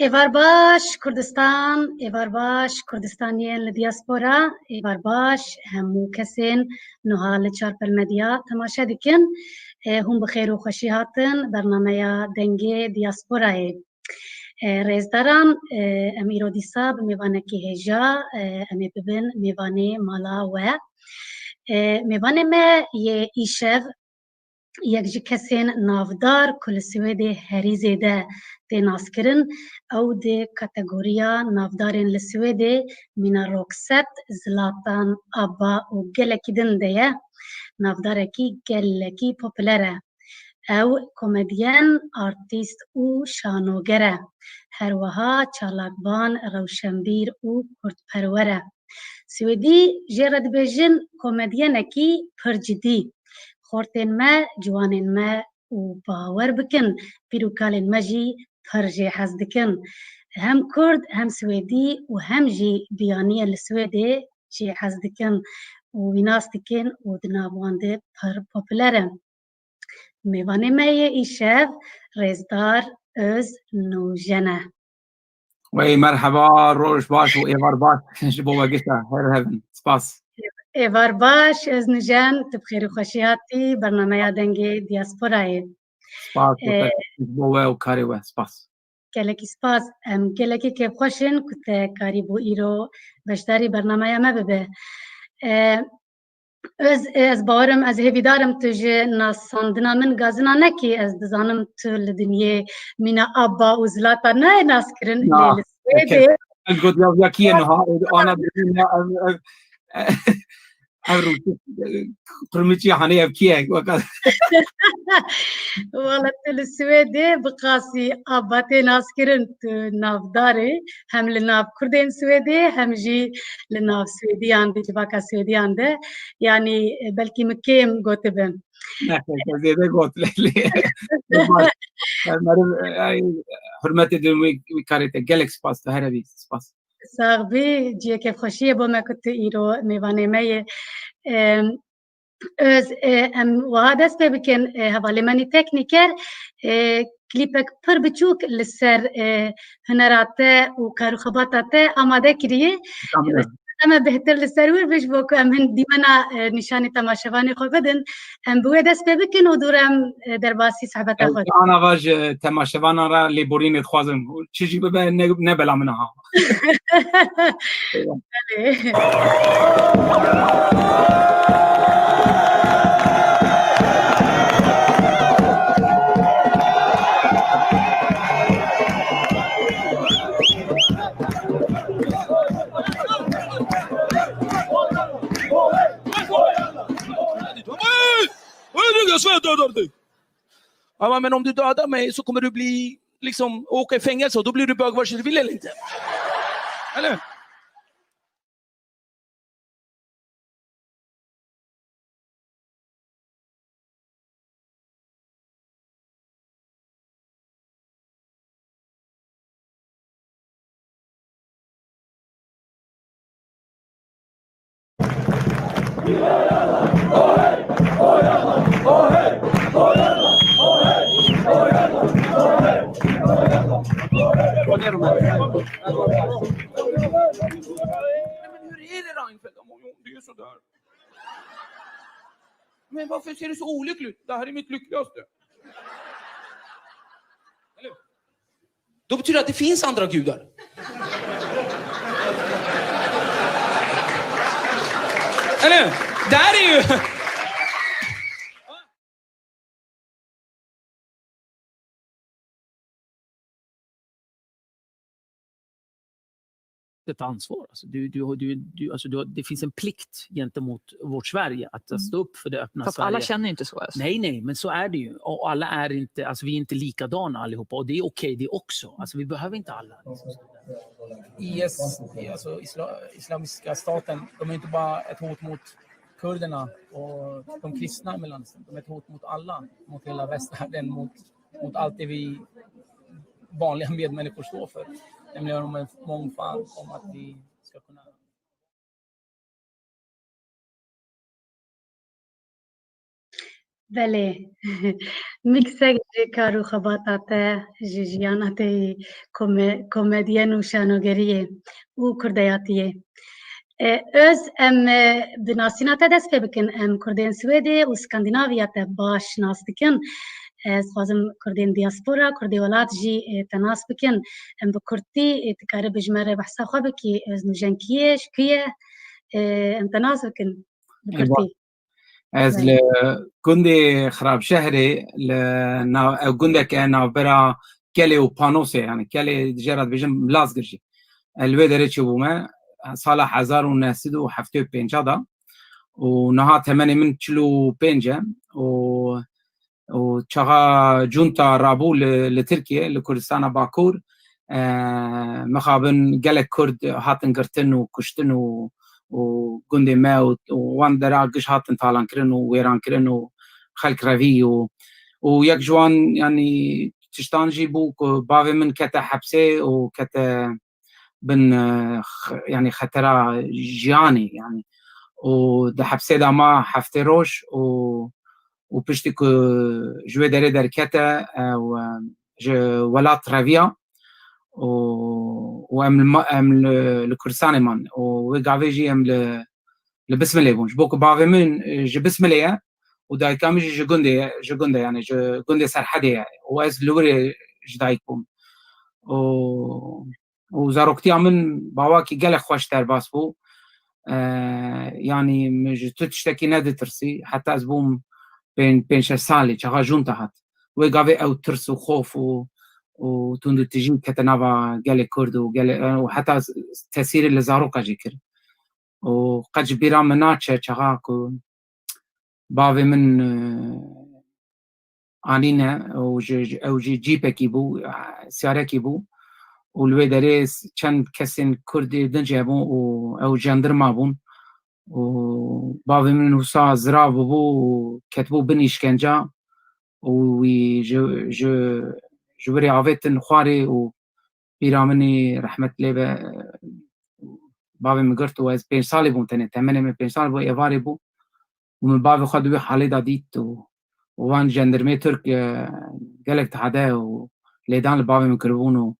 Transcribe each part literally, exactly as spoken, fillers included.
Êvar baş Kurdistan, êvar baş Kurdistaniyên li diaspora, êvar baş hemû kesên niha li Çarpel Medya temaşe dikin. E, hûn bi xêr û xweşî hatin bernameya Dengê Diasporayê. E, rêzdaran, e, em îro dîsa bi mêvanekî hêja, e, em ê bibin mêvanê mala we. E, mêvanê me yê îşev yek ji kesên navdar ku li Swêdê herî zêde tê naskirin, ew di kategoriya navdarên li Swêdê mîna Roxette, Zlatan, ABBA û gelekî din de ye. Navdarekî gelekî popûler e. Ew komedyen, artîst û şanoger e. Her wiha çalakvan, rewşenbîr û kurdperwer e. Swêdî jê re dibêjin komedyenekî pir cidî. Xortên me, ciwanên me û bawer bikin, pîr û kalên me jî pir jê hez dikin. Hem kurd, hem swêdî û hem jî biyaniyên li Swêdê jê hez dikin û wî nas dikin û di nav wan de pir popûler in. Mêvanê me yê îşev rêzdar Öz Nûjen e. Wey, merheba, roj baş û êvar baş ji bo we gişta. Her hevin. Spas. Êvar baş, Öz Nûjen, tu bi xêr û xweşî hatî bernameya Dengê Diasporayê. Spas, Ee, ji bo we û karê we. Spas. Gelekî spas. Em gelekî kêfxweş in ku te karîbû îro beşdarî bernameya me bibe. Ee, Ez, ez bawerim, ez hêvîdar im tu ji nasandina min gazina nekî. Ez dizanim tu li dinyê mîna ABBA û Zlatan nayê naskirin, lê Na, li Swêdê. Ez got ya, ya kî ye niha? Ana dibî ya, ev, ev, ev rûçik, qirmiçî hanê ev kî ye? Weka Wala tu li Swêdê bi qasî ABBA tê naskirin, tu navdar î, hem li nav Kurdên Swêdê, hem jî li nav Swêdiyan de, civaka Swêdiyan de. Yanî, e, belkî min kêm gotibin. Nexêr, te zêde got, lê, lê, baş. Meriv, e, ay, hurmetê dibim wî, wî karê te. Gelek spas, tu here bî. Spas. Sax bî, cihê kêfxweşiyê bo me ku tu îro mêvanê me yê. Em, Öz, e, em wiha dest pê bikin, e, hevalê me nî teknîker, e, klîpek pir biçûk li ser, e, hunera te û kar û xebata te amade kiriye. Tamam. Em ê bêhtir li ser wir bin ji bo ku em hin dîmena, e, nîşanî temaşevanê xwe bidin. Em bi wê dest pê bikin û dûr em, e, derbasî sohbeta xwe. Ana va ji temaşevanan re lêborînê dixwazim. Çi jî bibe ne, ne bela min aha. Belê. Ama men om du dödar mig så kommer du bli liksom åka i fängelse och då blir du bögvärldsförvirrad inte. Eller? Men hur är det, Reinfeldt? Ja, men det är ju sådär. Men varför ser du så olycklig ut? Det här är mitt lyckligaste. Eller? Då betyder det att det finns andra gudar. Eller? Där är ju... Ett ansvar. Alltså, du, du, du, du, alltså, du, det finns en plikt gentemot vårt Sverige att stå upp för det öppna Sverige. Fast alla känner ju inte så, alltså. Nej, nej, men så är det ju. Och alla är inte, alltså, vi är inte likadana allihopa. Och det är okej det också. Alltså, vi behöver inte alla, liksom. I S, alltså, isla-, Islamiska staten, de är inte bara ett hot mot kurderna och de kristna i Mellanöstern. De är ett hot mot alla, mot hela västvärlden, mot, mot allt det vi vanliga medmänniskor står för. Nämligen om en mångfald, om att vi ska kunna Belê. Miksek ji kar û xebata te, ji jiyana te yî kome-, komedyen û şanogeriyê û kurdeyatiyê. E, Öz, em, e, bi nasîna te dest pê bikin. Em kurdên Swêdê û Skandinaviya te baş nas dikin. Ez dixwazim kurdên diaspora, kurdê welat jî, e, te nas bikin. Em bi kurtî, e, tu karibî ji me re behsa xwe bikî, Öz Nûjen kî ye, ji ku ye? E, em te nas bikin bi kurtî. Ez li gundê Xirabşehrê, li nav, ew gundeke navbera Kelê û Panosê, yani Kelê dijê re dibêjin Lazgir jî. Ez li wê derê çêbûme, sala hezar û neh sed û heftê û pênc de û niha temenê min çil û pênc e û û çaxa cunta rabû li, li Tirkiye, li Kurdistana Bakur, e, mixabin gelek Kurd hatin girtin û kuştin û, û gundê me û, û wan dera giş hatin talankirin û wêrankirin û xelk revî û, û yek ji wan, yanî, tiştan jî bû ku bavê min kete hepsê û kete bin, e, x-, yanî xetera jiyanê, yanî. Û di hepsê de ma heftê roj û, û piştî ku ji wê derê derkete, e, û, e, ji welat reviya û, û em li ma-, em li, li Kurdistanê man û wê gavê jî em li, li Bismilê bûn. Ji bo ku bavê min, e, ji Bismilê ye û dayika min jî ji gundê ye, ji gundê, yanî ji gundê Serhedê ye û ez li wirê ji dayik bûm. Û û zaroktiya min bawakî gelek xweş derbas bû. E, yanî min ji tu tiştekî neditirsî. Heta ez bûm pên-, pênc şeş salî, çaxa junta hat. Wê gavê ew tirs û xof û, û tundûtijî kete nava gelê Kurd û gelê, û heta tesîrê li zaroka jî kir. Û qet ji bîra min naçe çaxa ku bavê min, e, anîne û ji, ji, ew jî cîpekî bû, e, siyarekî bû û li wê derê s-, çend kesên Kurdê din jî hebûn û ew jandirma bûn û bavê min wisa zirav bûbû û ketibû bin îşkenca û wî ji, ji, ji wirê avêtin xwarê û pîra min î rehmet lê be, bavê min girt û ez pênc salî bûm tenê, temenê min pênc salî bû, êvarê bû û min bavê xwe di wê halê de dît û, û wan jendirmê Tirk, e, gelek tade û lêdan li bavê min kiribûn û,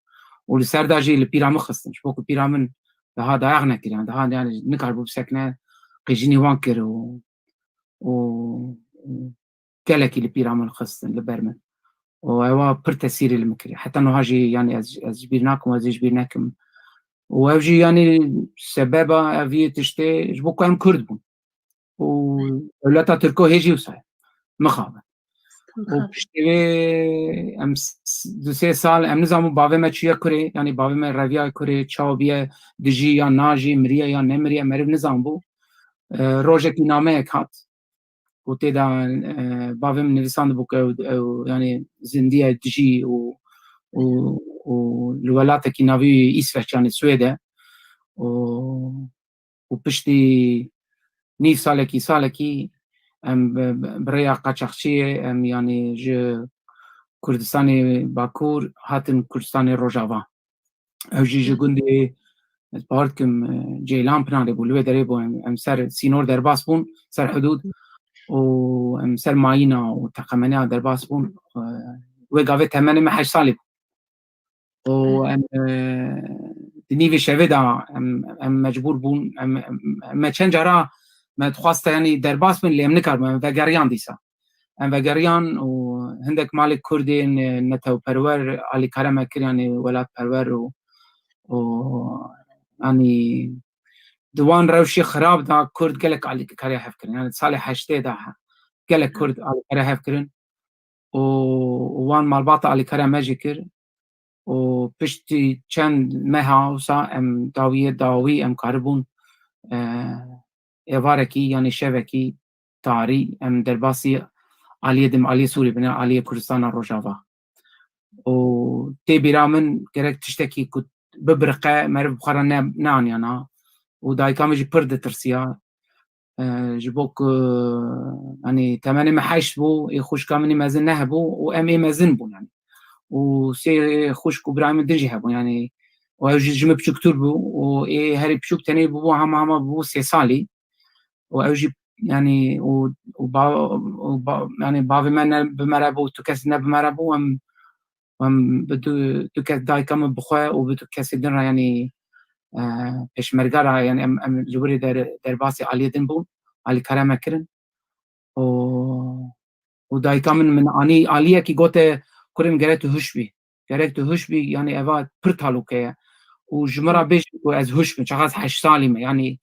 û li ser de jî li pîra min xistin. Ji bo ku pîra min daha dayak nekir, yani daha, yani nikaribû bisekine, qîjinî wan kir û, û, û gelekî li pîra min xistin li ber min. Û ewa pir tesîrê li min kiriye. Heta niha jî, yanî ez, ez ji bîr nakim, ez ê ji bîr nekim. Û ev jî, yanî sebeba ev yê tiştê ji bo ku em Kurd bûn. Û dewleta Tirko hê jî wisa ye. Mixabin. Û piştî vê em s-, s-, du sê sal em nizanin bavê me çûye kurê, yanî bavê me reviya kurê, çawa biye, dijî ya najî, miriye ya nemiriye, meriv nizanibû. E, rojekî nameyek hat. Û tê de, e, bavê min nivîsandibû ku ew, ew, yanî zindî ye, dijî û, û, û li welatekî navî Îsveç, yanî Swêd e. Û, û piştî nîv salekî, salekî em bi, bi, bi rêya qaçaxçiyê em, yanî ji Kurdistanê Bakur hatin Kurdistanê Rojava. Ew jî ji gundê, ez bawer dikim, e, Ceylan Pinarê bû, li wê derê bû, em, em ser sînor derbas bûn, ser hidûd û em ser mayîna û teqemeneya derbas bûn. E, wê gavê temenê me heşt salî bû. Û em, e, di nîvê şevê de em, em mecbûr bûn, em, em, me çend cara me dixwasta, yanî derbas bin, lê em nikaribûn, em vegeriyan dîsa. Em vegeriyan û hindek malê Kurdên, e, netewperwer alîkare me kir, yanî welatperwer û, û, yanî di wan rewşê xirab de Kurd gelek alîkare hev kirin. Yanî salê heştê de he-, gelek Kurd alîkare hev kirin û, û wan malbata alîkare me jî kir. Û piştî çend meha wisa em dawiyê dawî em karibûn, e, êvarekî, yanî şevekî tarî em derbasî aliyê din, aliyê Sûrî bin, aliyê Kurdistana Rojava. Û tê bîra min gerek tiştekî ku bibiriqe, meriv bi xwe re ne, neaniyana. Û dayika min jî pir ditirsiya. E, ji bo ku, yanî, temenê min heşt bû, ê xwişka min ê mezin neh bû û em ê mezin bûn, yanî. Û sê xwişk û birayê min din jî hebûn, yanî. Û ew jî ji min biçûktir bû û ê herî biçûk tenê bûbû, hema hema bûbû sê salî. Û ew jî yanî û, û ba, û ba, yanî bavê me ne bi me re bû, tu kesî ne bi me re bû, em, em bi du, du kes dayika min bi xwe û bi du kesî din re, yanî, e, pêşmerge re, yanî em, em li wirê der, derbasî aliyê din bûn, alîkare me kirin. û, û dayika min, min anî aliyekî, gote, "Kurê min, gerek tu hiş bî. Gerek tu hiş bî, yanî eva pir talûke ye." Û ji min re bêjin ku ez hiş bim, çaxa ez heşt salî me, yanî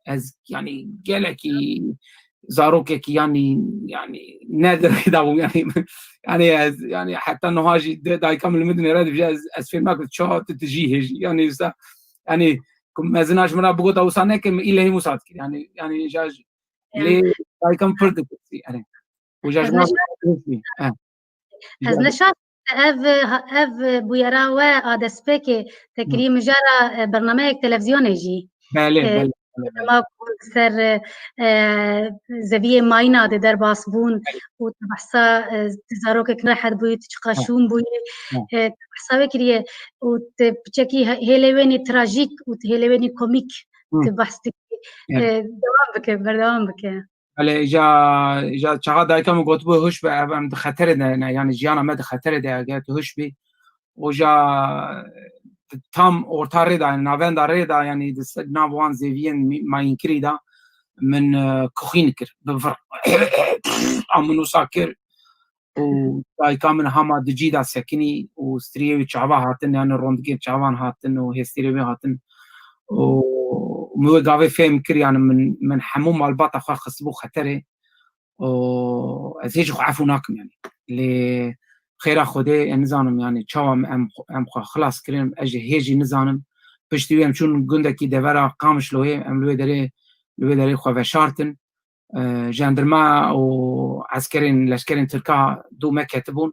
ez, yanî gelekî zarokekî, yanî, yanî ne di rê de bûm, yanî, yanî ez, yanî heta niha jî de dayika min li min dinêre dibêje, "Ez, ez fêm nakim çawa tu dijî hêjî." Yanî wisa, yanî ku mezina ji min re bigota wisa neke, min îlehî wisa dikir. Yanî, yanî ja ji Lê dayika min pir dipirsî, erê. Û ja ji wan dipirsî. Ez neşa ev, ev bûyera we a destpêkê te kirî mijara, e, bernameyek televîzyonê jî. Belê, e, belê, belê, belê. Dema ku ser, e, zeviyê mayîna de derbas bûn û tu behsa, e, tu zarokek nerehet bûyî, tu çiqa şûn bûyî, e, tu behsa wê kiriye û tu piçekî he-, hêlê wênî trajîk û tu hêlê wênî komîk tu behs dikî. E, dewam bike, berdewam bike. Belê, îja, îja çaxa dayika min gotibû, "Hiş be, ev em di xeterê de ne, yanî jiyana me di xeterê de ye, eger tu hiş bî." Û ja tam orta rê de, yanî navenda rê de, yanî di se-, nav wan zêviyên mî-, mayînkirî de min, e, kuxîn kir, bi vir. A min wisa kir. û dayika min hema di cî de sekinî û striyê wî çava hatin, yanî rondikên çavan hatin û hêstirê wê hatin. Û min wê gavê fêm kir, yanî min, min hemû malbata xwe xistibû xeterê. Û ez hê jî xwe efû nakim, yanî. Lê xêra Xwedê, ez nizanim, yanî çawa em, em xwe xilas kirin, ez jî hê jî nizanim. Piştî wî em çûn gundekî devera Qamişloyê, em li wê derê, li wê derê xwe veşartin. E, jandarma û eskerên, leşkerên Tirka dû me ketibûn.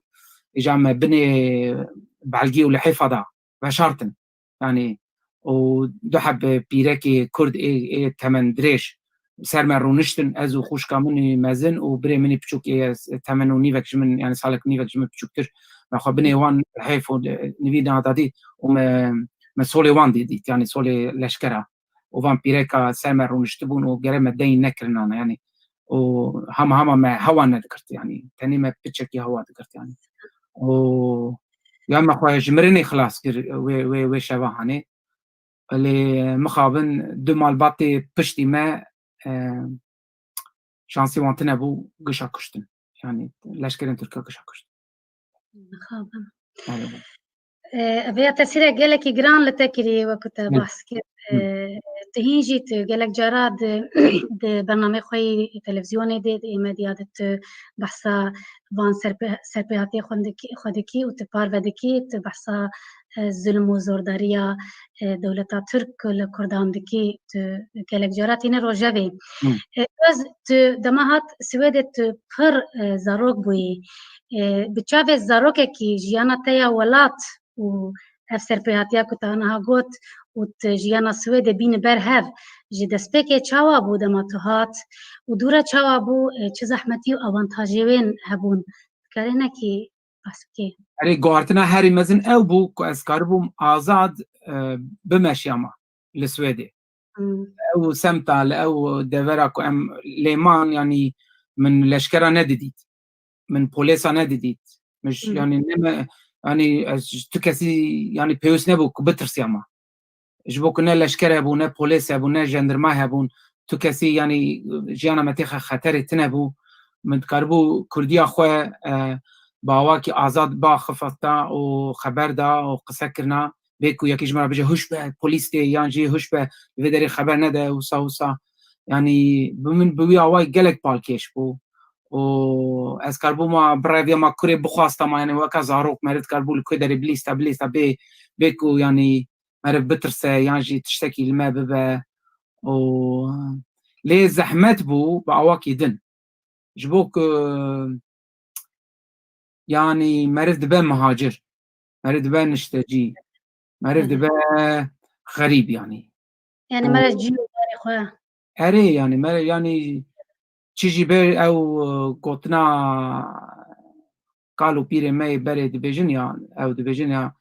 Îja me binê belgî û lihêfa da veşartin. Yanî, û du heb pîrekê Kurd ê, ê temendirêj ser me rûniştin, ez û xwişka min ê mezin û birê min ê piçûk ê temen û nîvek ji min, yanî salek nîvek ji min piçûktir. Me xwe binê wan lihêf û nivî da dadî û me, me solê wan dî dît, yanî solê leşkera. û van pîreka ser me rûniştibûn û gere me deyn nekirina ne, yanî. Û hema hema me hewa nedigirt, yanî. Tenê me piçekî hewa digirt, yanî. Û ya me xwe ji mirinê xilas kir wê, wê, wê şeva hanê. Lê mixabin du malbatê piştî me, e, şansî wan tune bû, gişa kuştin. Yanî leşkerên Tirka gişa kuştin. Mixabin. Erê. E, vêya tesîrek gelekî giran li te kirî, wekî te bahs kir. E, tu hîn jî tu gelek cara di, di bernameyê xwe yî televîzyonê de, di ê medya de tu behsa van serpê-, serpêhatiyê xwe dikî, xwe dikî û tu parve dikî, tu behsa, e, zulm û zordariya, e, dewleta Tirk li Kurdan dikî, tu gelek cara tîne rojevê. E, ez tu dema hat Swêdê tu pir, e, zarok bûyî. E, bi çavê zarokekî jiyana te ya welat û ev serpêhatiya ku te aniha got û tu jiyana Swêdê bîne ber hev, ji destpêkê çawa bû dema tu hat û dû re çawa bû, e, çi zehmetî û avantajê wên hebûn? Dikarî nekî behs bikî? Erê, guhartina herî mezin ew bû ku ez karibûm azad, e, bimeşiyama li Swêdê. Hmm. Ew semta, li ew devera ku em lê man, yanî min leşkera nedidît. Min polêsa nedidît. Min ji, Hmm. yanî ne me, yanî ez ji tu kesî, yanî pêwîst nebû ku bitirsiyama. Ji bo ku ne leşker hebû, ne polês hebû, ne jandarma hebûn. Tu kesî, yanî jiyana me têxe xeterê tune bû. Min dikaribû kurdiya xwe, e, bi awakî azad biaxifta û xeber da û qise kirina. Bê ku yekî ji me re bêje, "Huş be, polîs tê," yan jî, "Huş be, li vê derê xeber nede," wisa wisa. Yanî bi min bi wî awayî gelek balkêş bû. Û ez karbûma bireviyama kurê bixwastama, yanî weka zarok meriv dikarbû li ku derê bilîsta, bilîsta bê, bê ku yanî meriv bitirse yan jî tiştekî li me bibe. Û lê zehmet bû bi awakî din. Ji bo ku, yanî meriv dibe muhacir, meriv dibe niştecî, meriv Hı hı. dibe xerîb, yanî. Yanî Û mere cî û barê xwe. Erê, yanî mere, yanî çi jî be ew, e, gotina kal û pîrê me yê berê dibêjin ya, ew dibêjin ya,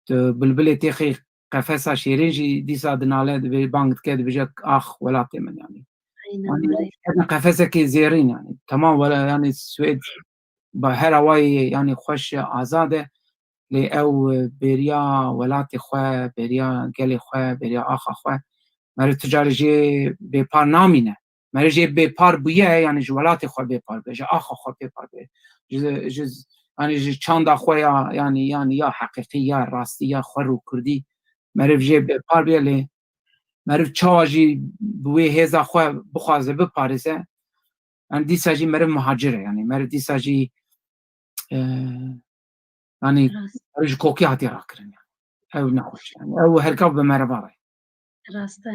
tu bilbilê têxê qefesa şêrê jî dîsa dinale, dibê-, bang dike, dibêje, "Ax welatê min," yanî. Yanî, qefesekê zêrîn, yanî. Temam wela, yanî, Swêd bi her awayê, yanî, xweş e, azad e. Lê ew, e, bêriya welatê xwe, bêriya gelê xwe, bêriya axa xwe, meriv tu carî jê bêpar namîne. Meriv jê bêpar bûye, yanî ji welatê xwe bêpar be, ji axa xwe bêpar be. Ji, ji, yanî ji çanda xwe ya, yanî, yanî ya heqîqî, ya rastî, ya xwe rû kurdî. Meriv jê bêpar bûye, lê meriv çawa jî bi wê hêza xwe bixwaze biparêze, yanî dîsa jî meriv muhacir e, yanî meriv dîsa jî, e, yanî Rast. meriv ji kokê hatiye rakirin, yanî. Ew nexweş, yanî ew herkav bi meriva re. Rast e.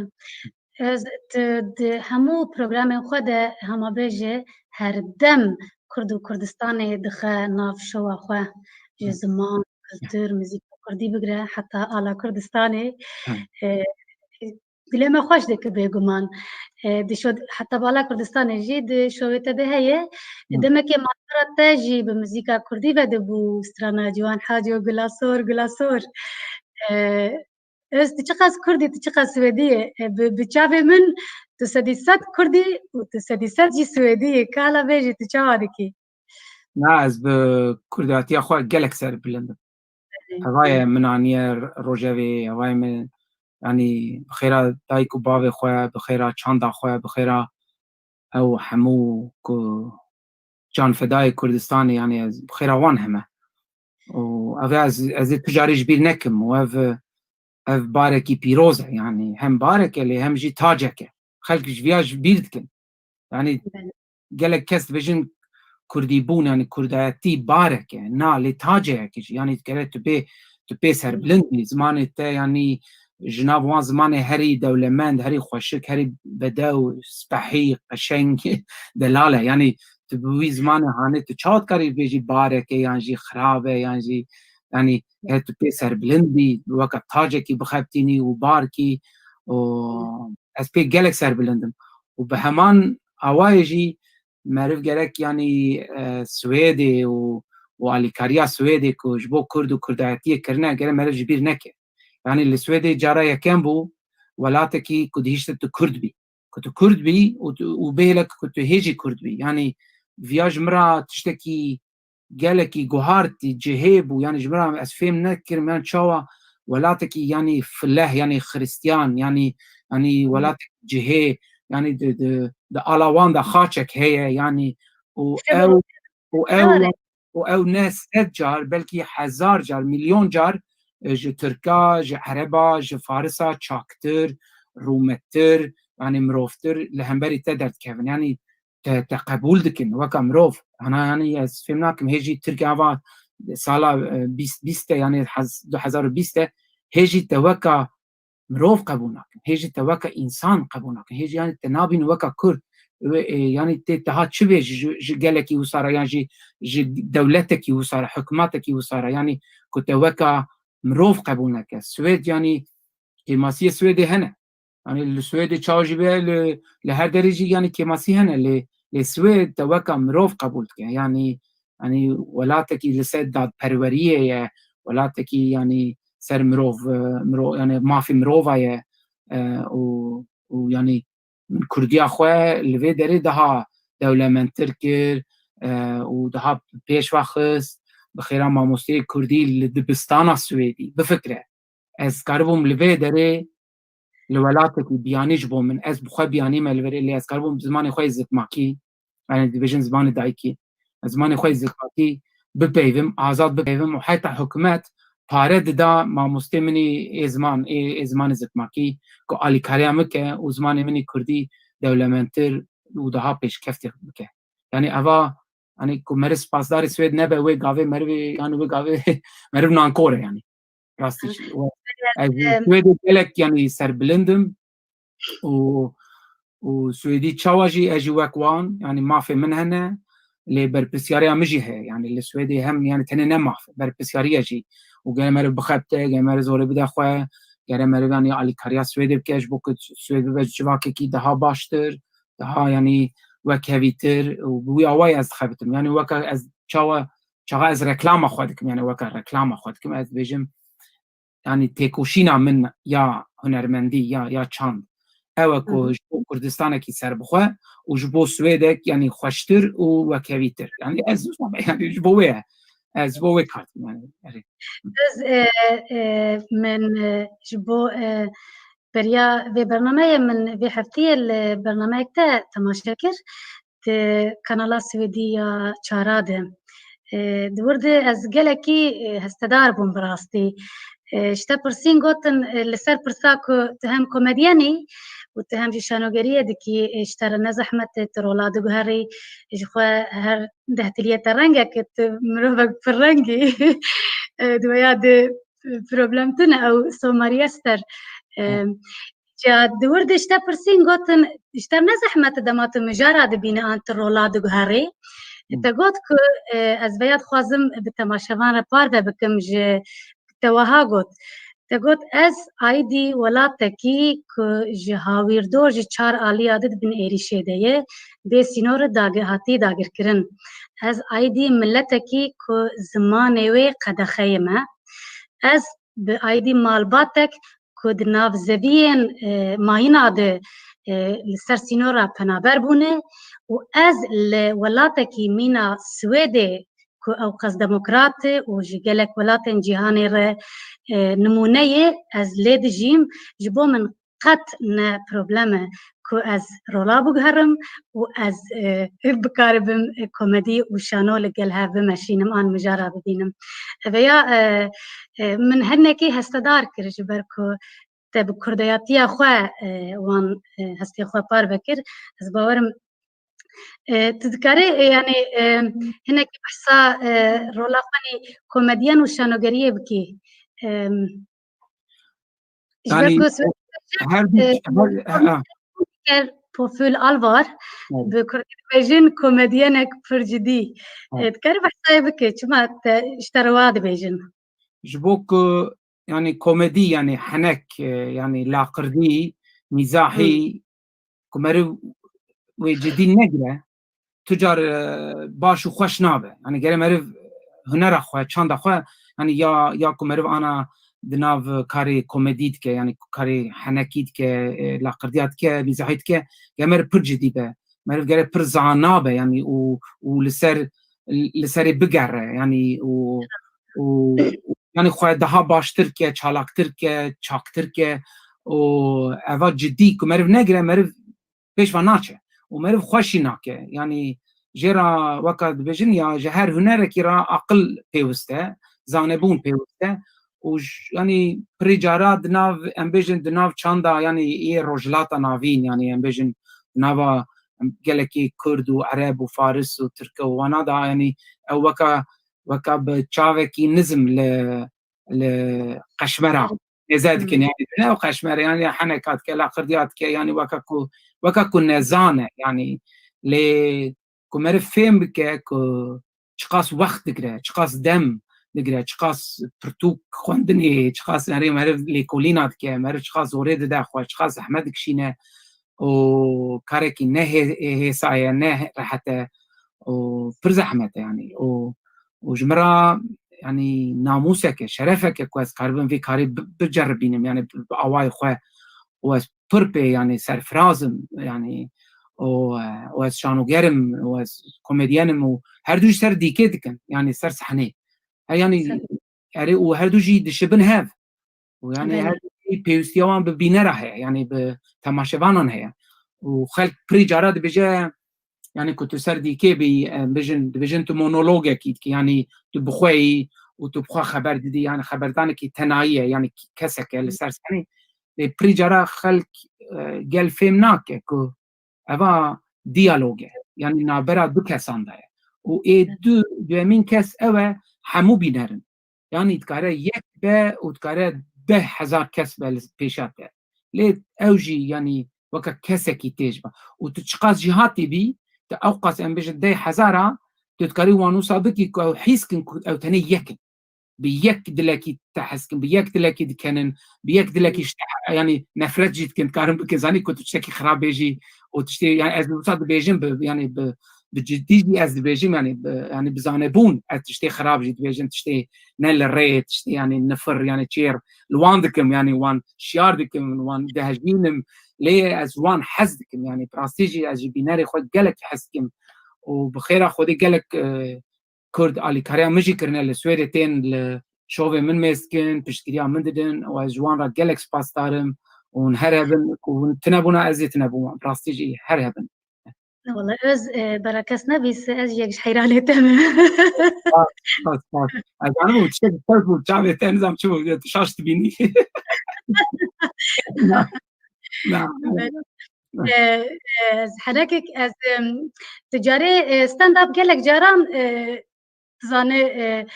Ez, tu di hemû programên xwe de hema bêje her dem Kurd û Kurdistanê dixe nav şowa xwe. Ji Hı. ziman, kultur, muzîka kurdî bigire heta ala Kurdistanê. Hı. E, dilê me xweş dike bêguman. E, di şo, heta bala Kurdistanê jî di şovê te de heye. Hı. Demekê malbera te jî bi muzîka kurdî vedibû, strana Ciwan Hacî û Gula Sor, Gula Sor. E, Ez, tu çiqas Kurdî, tu çiqas Swêdî yê. E, bi, bi çavê min tu sedî sed Kurdî û tu sedî sed jî Swêdî yê. Kala vê jî tu çawa dikî? Na, ez bi Kurdatiya xwe gelek serbilind im. Belê. Hevayê min aniye rojevê, hevayê min, yanî, bi xêra dayik û bavê xwe, bi xêra çanda xwe, bi xêra ew hemû ku canfedayê Kurdistanê, yanî, ez bi xêra wan heme. Û ev ez, ez ê tu carî ji bîr nekim û ev, ev barekî pîroz e, yanî hem barek e lê hem jî tacek e. Xelk ji viya ji bîr dikin. Yanî Belê. gelek kes dibêjin Kurdîbûn, yanî Kurdayetî barek e. Na, lê taceyek e jî. Yanî gere tu bê, tu pê serbilind bî. Zimanê te, yanî ji nav wan zimanê herî dewlemend, herî xweşik, herî bedew, spehî, qeşeng, delal e. Yanî tu bi wî zimanê hanê tu çawa dikarî bêjî barek e, yan jî xirab e, yan jî, yanî, he, tu pê serbilind bî, weka tacekî bixebitînî û barkî û ez pê gelek serbilind im. Û bi heman awayê jî meriv gerek, yanî, e, Swêdê û, û alîkariya Swêdê ku ji bo Kurd û Kurdayetiyê kirine, gerek meriv ji bîr neke. Yanî li Swêdê cara yekem bû welatekî ku dihişte tu Kurd bî. Ku tu Kurd bî û tu, û bêhêle ku tu hê jî Kurd bî. Yanî viya ji min re tiştekî gelekî guhartî cihê bû. Yanî ji min re ez fêm nekirim, yanî çawa welatekî, yanî fileh, yanî xiristiyan, yanî, yanî Hmm. welatekî cihê, yanî di, di, di ala wan de xaçek heye, yanî û Îşte ew, bu û ew, Car e. û ew ne sed car, belkî hezar car, milyon car, e, ji Tirka, ji Ereba, ji Farisa çaktir, rûmettir, yanî mirovtir li hemberî te derdikevin. Yanî te, te qebûl dikin weka mirov. Hana, yanî ez fêm nakim, hê jî Tirkiye ava sala, e, bîst, bîst de, yanî hez-, du hezar û bîst de, hê jî te weka mirov qebûl nakin. Hê jî te weke însan qebûl nakin. Hê jî, yanî, te nabînin weke Kurd. Wê, e, yanî tê teha çi bê ji, ji, ji gelekî wisa re, yan jî ji dewletekî wisa re, hikûmetekî wisa re, yanî ku te weke mirov qebûl neke. Swêd, yanî, kêmasiyê Swêdê hene. Yanî li Swêdê çawa jî be, li, li her derê jî, yanî, kêmasî hene. Lê, lê Swêd te weke mirov qebûl dike. Yanî, yanî welatekî li ser dadperweriyê ye, welatekî, yanî, ser mirov, e, miro-, yanî mafê mirova ye, e, û, û, yanî, min Kurdiya xwe li vê derê daha dewlemendtir kir, e, û daha pêş ve xist. Bi xêra mamosteyê Kurdî li dibistana Swêdî. Bifikre, ez karibûm li vê derê li welatekî biyanî ji bo min, ez bi xwe biyanî me li vê derê, lê ez karibûm zimanê xwe yê zikmakî, yanî dibêjin zimanê dayikî, ez zimanê xwe yê zikmakî bipeyvim, azad bipeyvim û heta hikûmet pare dida mamostê min î ê ziman, ê, ê zimanê zikmakî ku alîkariya min ke û zimanê min î Kurdî dewlemendtir û daha pêşkeftê bike. Yanî eva, yanî ku meriv spasdarê Swêd nebe, wê gavê meriv, yanî wê gavê meriv nankor e yanî. Rastî jî. Em, Swêdê gelek, yanî, serbilind im û, û Swêdî çawa jî ez jî wek wan, yanî mafê min hene, lê berpirsyariya min jî heye. Yanî li Swêdê hem, yanî tenê ne maf, berpirsyariye jî. Û gere meriv bixebite, gere meriv zorê bide xwe, gere meriv, yanî, alîkariya Swêdê bike ji bo ku Swêd bibe civakekî daha baştir, daha, yanî, wekhevîtir û bi wî awayî ez dixebitim. Yanî weke ez çawa, çaxa ez reklama xwe dikim, yanî weke reklama xwe dikim, ez dibêjim, yanî têkoşîna min ya hunermendî, ya, ya çand, Ew e ku ji bo Kurdistanekî serbixwe û ji bo Swêdek, yanî xweştir û wekhevîtir. Yanî ez, yanî ji bo wê ye. Ez ji bo wê kar dikim, yanî, erê. Ez, e, e, min, e, ji bo, e, beriya vê bernameyê min vê heftiyê li bernameyek te temaşe kir. Di kanala Swêdî ya Çara de. E, di wir de ez gelekî, e, hestedar bûm bi rastî. E, ji te pirsîn gotin, e, li ser pirsa ku tu hem komedyen î û tu hem jî şanogeriyê dikî, e, ji te re ne zehmet e, tu rola diguherî, ji xwe her dehtiliyê te rengek e, tu mirovek pir reng î. E, di wêya de problem tune, ew Somarî Ester. E, Hı. Ca di wir de ji te pirsîn gotin, ji te ne zehmet e dema tu mijara dibîne an tu rola diguherî. Hı. Te got ku, e, ez vêya dixwazim bi temaşevan re parve bikim, ji te wiha got. Te got, ez aîdî welatekî ku ji hawîrdor ji çar aliya di bin êrîşê de ye, bê sînor dagi-, hatî dagirkirin. Ez aîdî miletekî ku zimanê wê qedexeyê me. Ez bi aîdî malbatek ku di nav zeviyên, e, mayîna de, e, li ser sînora penaber bûne û ez li welatekî mîna Swêdê ku ew qas demokrat e û ji gelek welatên cîhanê re, e, nimûne ye, ez lê dijîm, ji bo min qet ne problem e ku ez rola biguherim û ez, e, bikaribim, e, komedî û şano li gel hev bimeşînim an mijara bibînim. Vêya, e, e, min hinekî hestedar kir ji ber ku te bi kurdayatiya xwe, e, wan, e, hestê xwe parve kir. Ez bawerim, e, tu dikarî, e, yanî, e, hinekî behsa, e, rola xwe nî komedyen û şanogeriyê bikî. E, ji ber Yanî, ku her du, e, her, ha, ha. Ker Poful Alvar, Evet. Bi kurdî dibêjin komedyenek pir cidî. Evet. E, dikarî behsayê bike, çima te, ji te re wa dibêjin? Ji bo ku, yanî, komedî, yanî henek, e, yanî laqirdî, mîzahî, Hı. ku meriv wê cidî negire, tu car, e, baş û xweş nabe. Yanî gere meriv hunera xwe, çanda xwe, yanî ya, ya ku meriv ana di nav karê komedî dike, yanî karê henekî dike, e, laqirdiya dike, mîzahî dike, gere meriv pir cidî be. Meriv gere pir zana be, yanî û, û li ser, li serê bigere, yanî û, û, yanî xwe daha baştir ke, çalaktir ke, çaktir ke û eva cidî ku meriv negire, meriv pêş ve naçe û meriv xweşî nake. Yanî jê re weka dibêjin ya ji her hunerekî re aqil pêwist e, zanebûn pêwist e û j-, yanî pirî cara di nav, em bêjin di nav çanda, yanî yê Rojhilata Navîn, yanî em bêjin di nava gelekî Kurd û Ereb û Faris û Tirk û wana da, yanî ew weka, weka bi çavekî nizm li, li qeşmera nêze dikin, Hmm. yanî ne ew qeşmere, yanî heneka dike, laqirdiya dike, yanî weka ku, weka ku nezan e, yanî lê ku meriv fêm bike ku çiqas wext digire, çiqas dem digire, çiqas pirtûk xwendinê, çiqas, yanî meriv lêkolîna dike, meriv çiqas zorê dide xwe, çiqas zehmet dikişîne û karekî ne hê-, hê-, hêsa ye, ne rehet e û pir zehmet e, yanî û, û ji min re, yanî namûsek e, şerefek e ku ez karibim vê karê bi-, biceribînim, yanî bi, bi awayê xwe û ez pir pê, yanî serfiraz im, yanî û, e, û ez şanoger im û ez komedyen im û her du jî ser dîkê dikin, yanî ser sehnê. He, yanî Ser- erê û her du jî dişibin hev. Û yanî Belê. her du jî pêwîstiya wan bi bînera heye, yanî bi temaşevanan heye. Û xelk pirî cara dibêje, yanî ku tu ser dîkê bî, em, bijin, dibêjin tu monologekî dikî, yanî tu bi xwe yî û tu bi xwe xeber didî, yanî xeberdanekî tenayî ye, yanî kesek e li ser senî. Lê pirî cara xelk, e, gel fêm nake ku eva diyalog e. Yanî navbera du kesan de ye. Û ê du, duyemîn kes ew e, hemû bîner in. Yanî dikare yek be û dikare deh hezar kes be li pêşa te. Lê ew jî, yanî weke kesekî têj be. Û tu çiqas jî hatî bî, tu ew qas, em bêjin deh hezar a, tu dikarî wan wisa bikî ku ew hîs kin ku ew tenê yek in. Bi yek dilekî te hez kin, bi yek dilekî dikenin, bi yek dilekî ji te, yanî nefret jî dikin, dikarin bikin, zanî ku tu tiştekî xirab bêjî û tiştê, yanî ez wisa dibêjim bi, yanî bi, bi cidî jî ez dibêjim, yani, bi, yani, bi zanebûn ez tiştê xirab jî dibêjim, tiştê ne li rê, tiştê, yani, nifir, yani, çêr li wan dikim, yani, wan şiyar dikim, wan dehejînim, lê ez wan hez dikim, yani, bi rastî jî ez ji bînerê xwe gelek hez dikim û bi xêra Xwedê gelek, e, Kurd alîkariya min jî kirine, li Swêdê tên li şovê min mêz dikin, piştgiriya min didin û ez ji wan re gelek spasdar im û hûn her hebin, ku hûn tune bûna ez ê tune bûma, bi rastî jî her hebin. Wala öz, e, berekes nebîs, ez yek ji heyranê te me. Spas, spas, spas. Ez zanim û tiştek ters bû, çavê te nizam çi bû, tu şaş dibînî. Na, na. Evet. E, e, ez henekek ez, em, tu carê, e, stand-up gelek caran, e, dizane, e,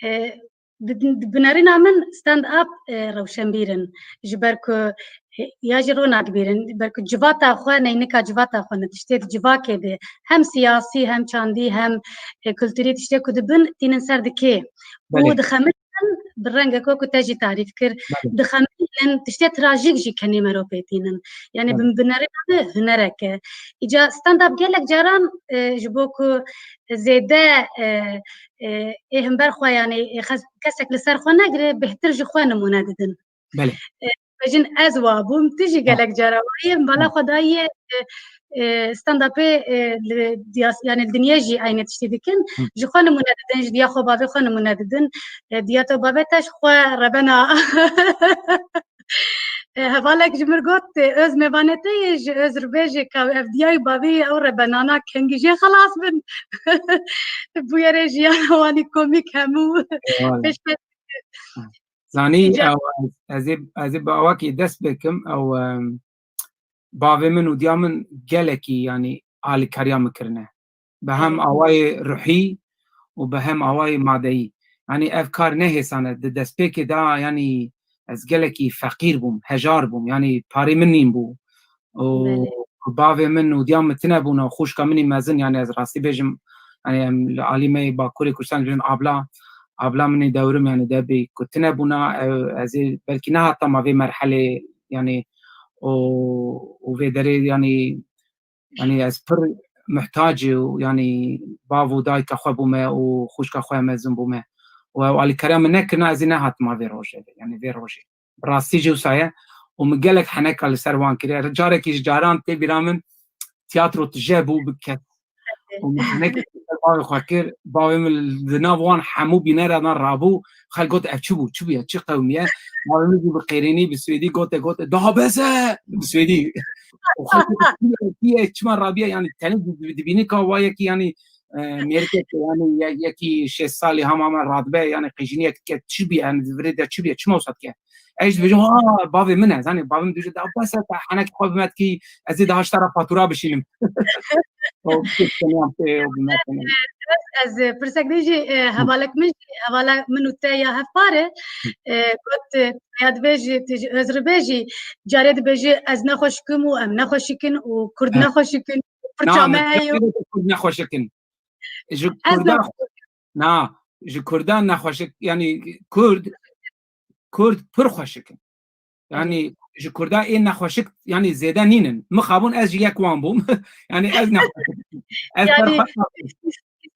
e, di, di binerîna min stand-up, e, rewşenbîr in. Ji ber ku, e, ya jî ronak bîr in, ji ber ku civata xwe, neynika civata xwe ne, tiştê di civakê de, hem siyasî, hem çandî, hem, e, kulturî tiştê ku dibin, tînin ser dikê. Belê. Û dixemilînin bi rengeke ku te jî tarîf kir. Belê. Dixemilînin, tiştê trajîk jî kenê mero pê tînin. Yani, belê, bi, binerîna me hunerek e. Îca stand-up gelek caran, e, ji bo ku zêde, e, e, ê himber xwe, yani, e, xes-, kesek li ser xwe negire, bêhtir ji xwe nimûne didin. Belê. E, bêjin ez wa bûm, tu jî, ha, gelek cara wa yê, min bala, ha, xwe dayiye, e, e, stand-upê, e, li diyas-, yani, li dinyê jî eynê tiştî dikin. Hı. Ji xwe nimûne didin, ji diya xwe bavê xwe nimûne didin. E, diya te bavê te ji xwe rebena. E, hevalek ji min got, e, öz mêvanê te yê, ji öz ribêjê ka ev diyayî bavê yê ew rebenana kengî jê xelas bin. Bûyerê jiyana wanî komîk hemû. Eyvallah. Pêşkêş. Zanî, îca ew, ez, ez ê, ez ê bi awakî dest pê kim, ew, em, bavê min û diya min gelekî, yanî, alîkariya min kirine. Bi hem, evet, awayê ruhî û bi hem awayê madeyî. Yanî, ev kar ne hêsan e. Di destpêkê de, yanî, ez gelekî feqîr bûm, hejar bûm. Yanî, parê min nîn bû. Û, belê, bavê min û diya min tune bûne û xwişka min î mezin, yanî, ez rastî bêjim, yanî, em li alî me yê Bakurê Kurdistan dibêjin abla, abla min ê dewrim, yanî, debê ku tune bûna, ew, ez ê belkî nehata ma vê merhelê, yanî, û, û vê derê, yanî, yanî, ez pir muhtacî û, yanî, bav û dayika xwe bûme û xwişka xwe mezin bûme. Û ew alîkariya min nekirina, ez ê nehatima vê rojê, yanî, vê rojê. Bi rastî jî wisa ye. Û min gelek heneka li ser wan kiriye. Carekî ji caran tê bîra min tiyatro tije bû bi kes. Û min henekê li ser bavê xwe kir. Bavê min di nav wan hemû bîneredan rabû. Xelk got, ev çi bû? Çi bûye? Çi qewimiye? Bavê min jî bi qêrînî, bi swêdî gote, gote, daha bes e! Bi swêdî. Û xelk got, kî ye, kî ye, çima rabiye? Yanî tenê di-, di-, dibînî ka wa yekî, yanî, e, mêrikek, yanî ye-, yekî şêst salî hema me radibe, yanî qîjiniyek dike, çi bûye, yanî di virê de çi bûye, çima wisa dike? Ez jî dibêjim, ha, bavê min e, zanî, bavê min dibêje, da bes e, te henekî xwe bi me dikî, ez ê daha ji te re fatura bişînim. O, pişt tenya pê, o, bi me tenya. Ez, ez, e, pirsek din jî, e, hevalek min jî, hevala min û te ya hevpar e. E, got, e, ya dibêjî, tu ji Ozribê jî, carê dibêjî, ez nexweşik im û em nexweşik in û Kurd, he, nexweşik in, pirça me heye. Kurd nexweşik in. Ji Kurda, na, ji Kurda nexweşik, yanî Kurd, Kurd pir xweşik in. Yanî ji Kurda ê nexweşik, yanî zêde nînin. Mixabûn ez ji yek wan bûm. Yanî ez nexweşik. Ez, yanî, berxwe nakim.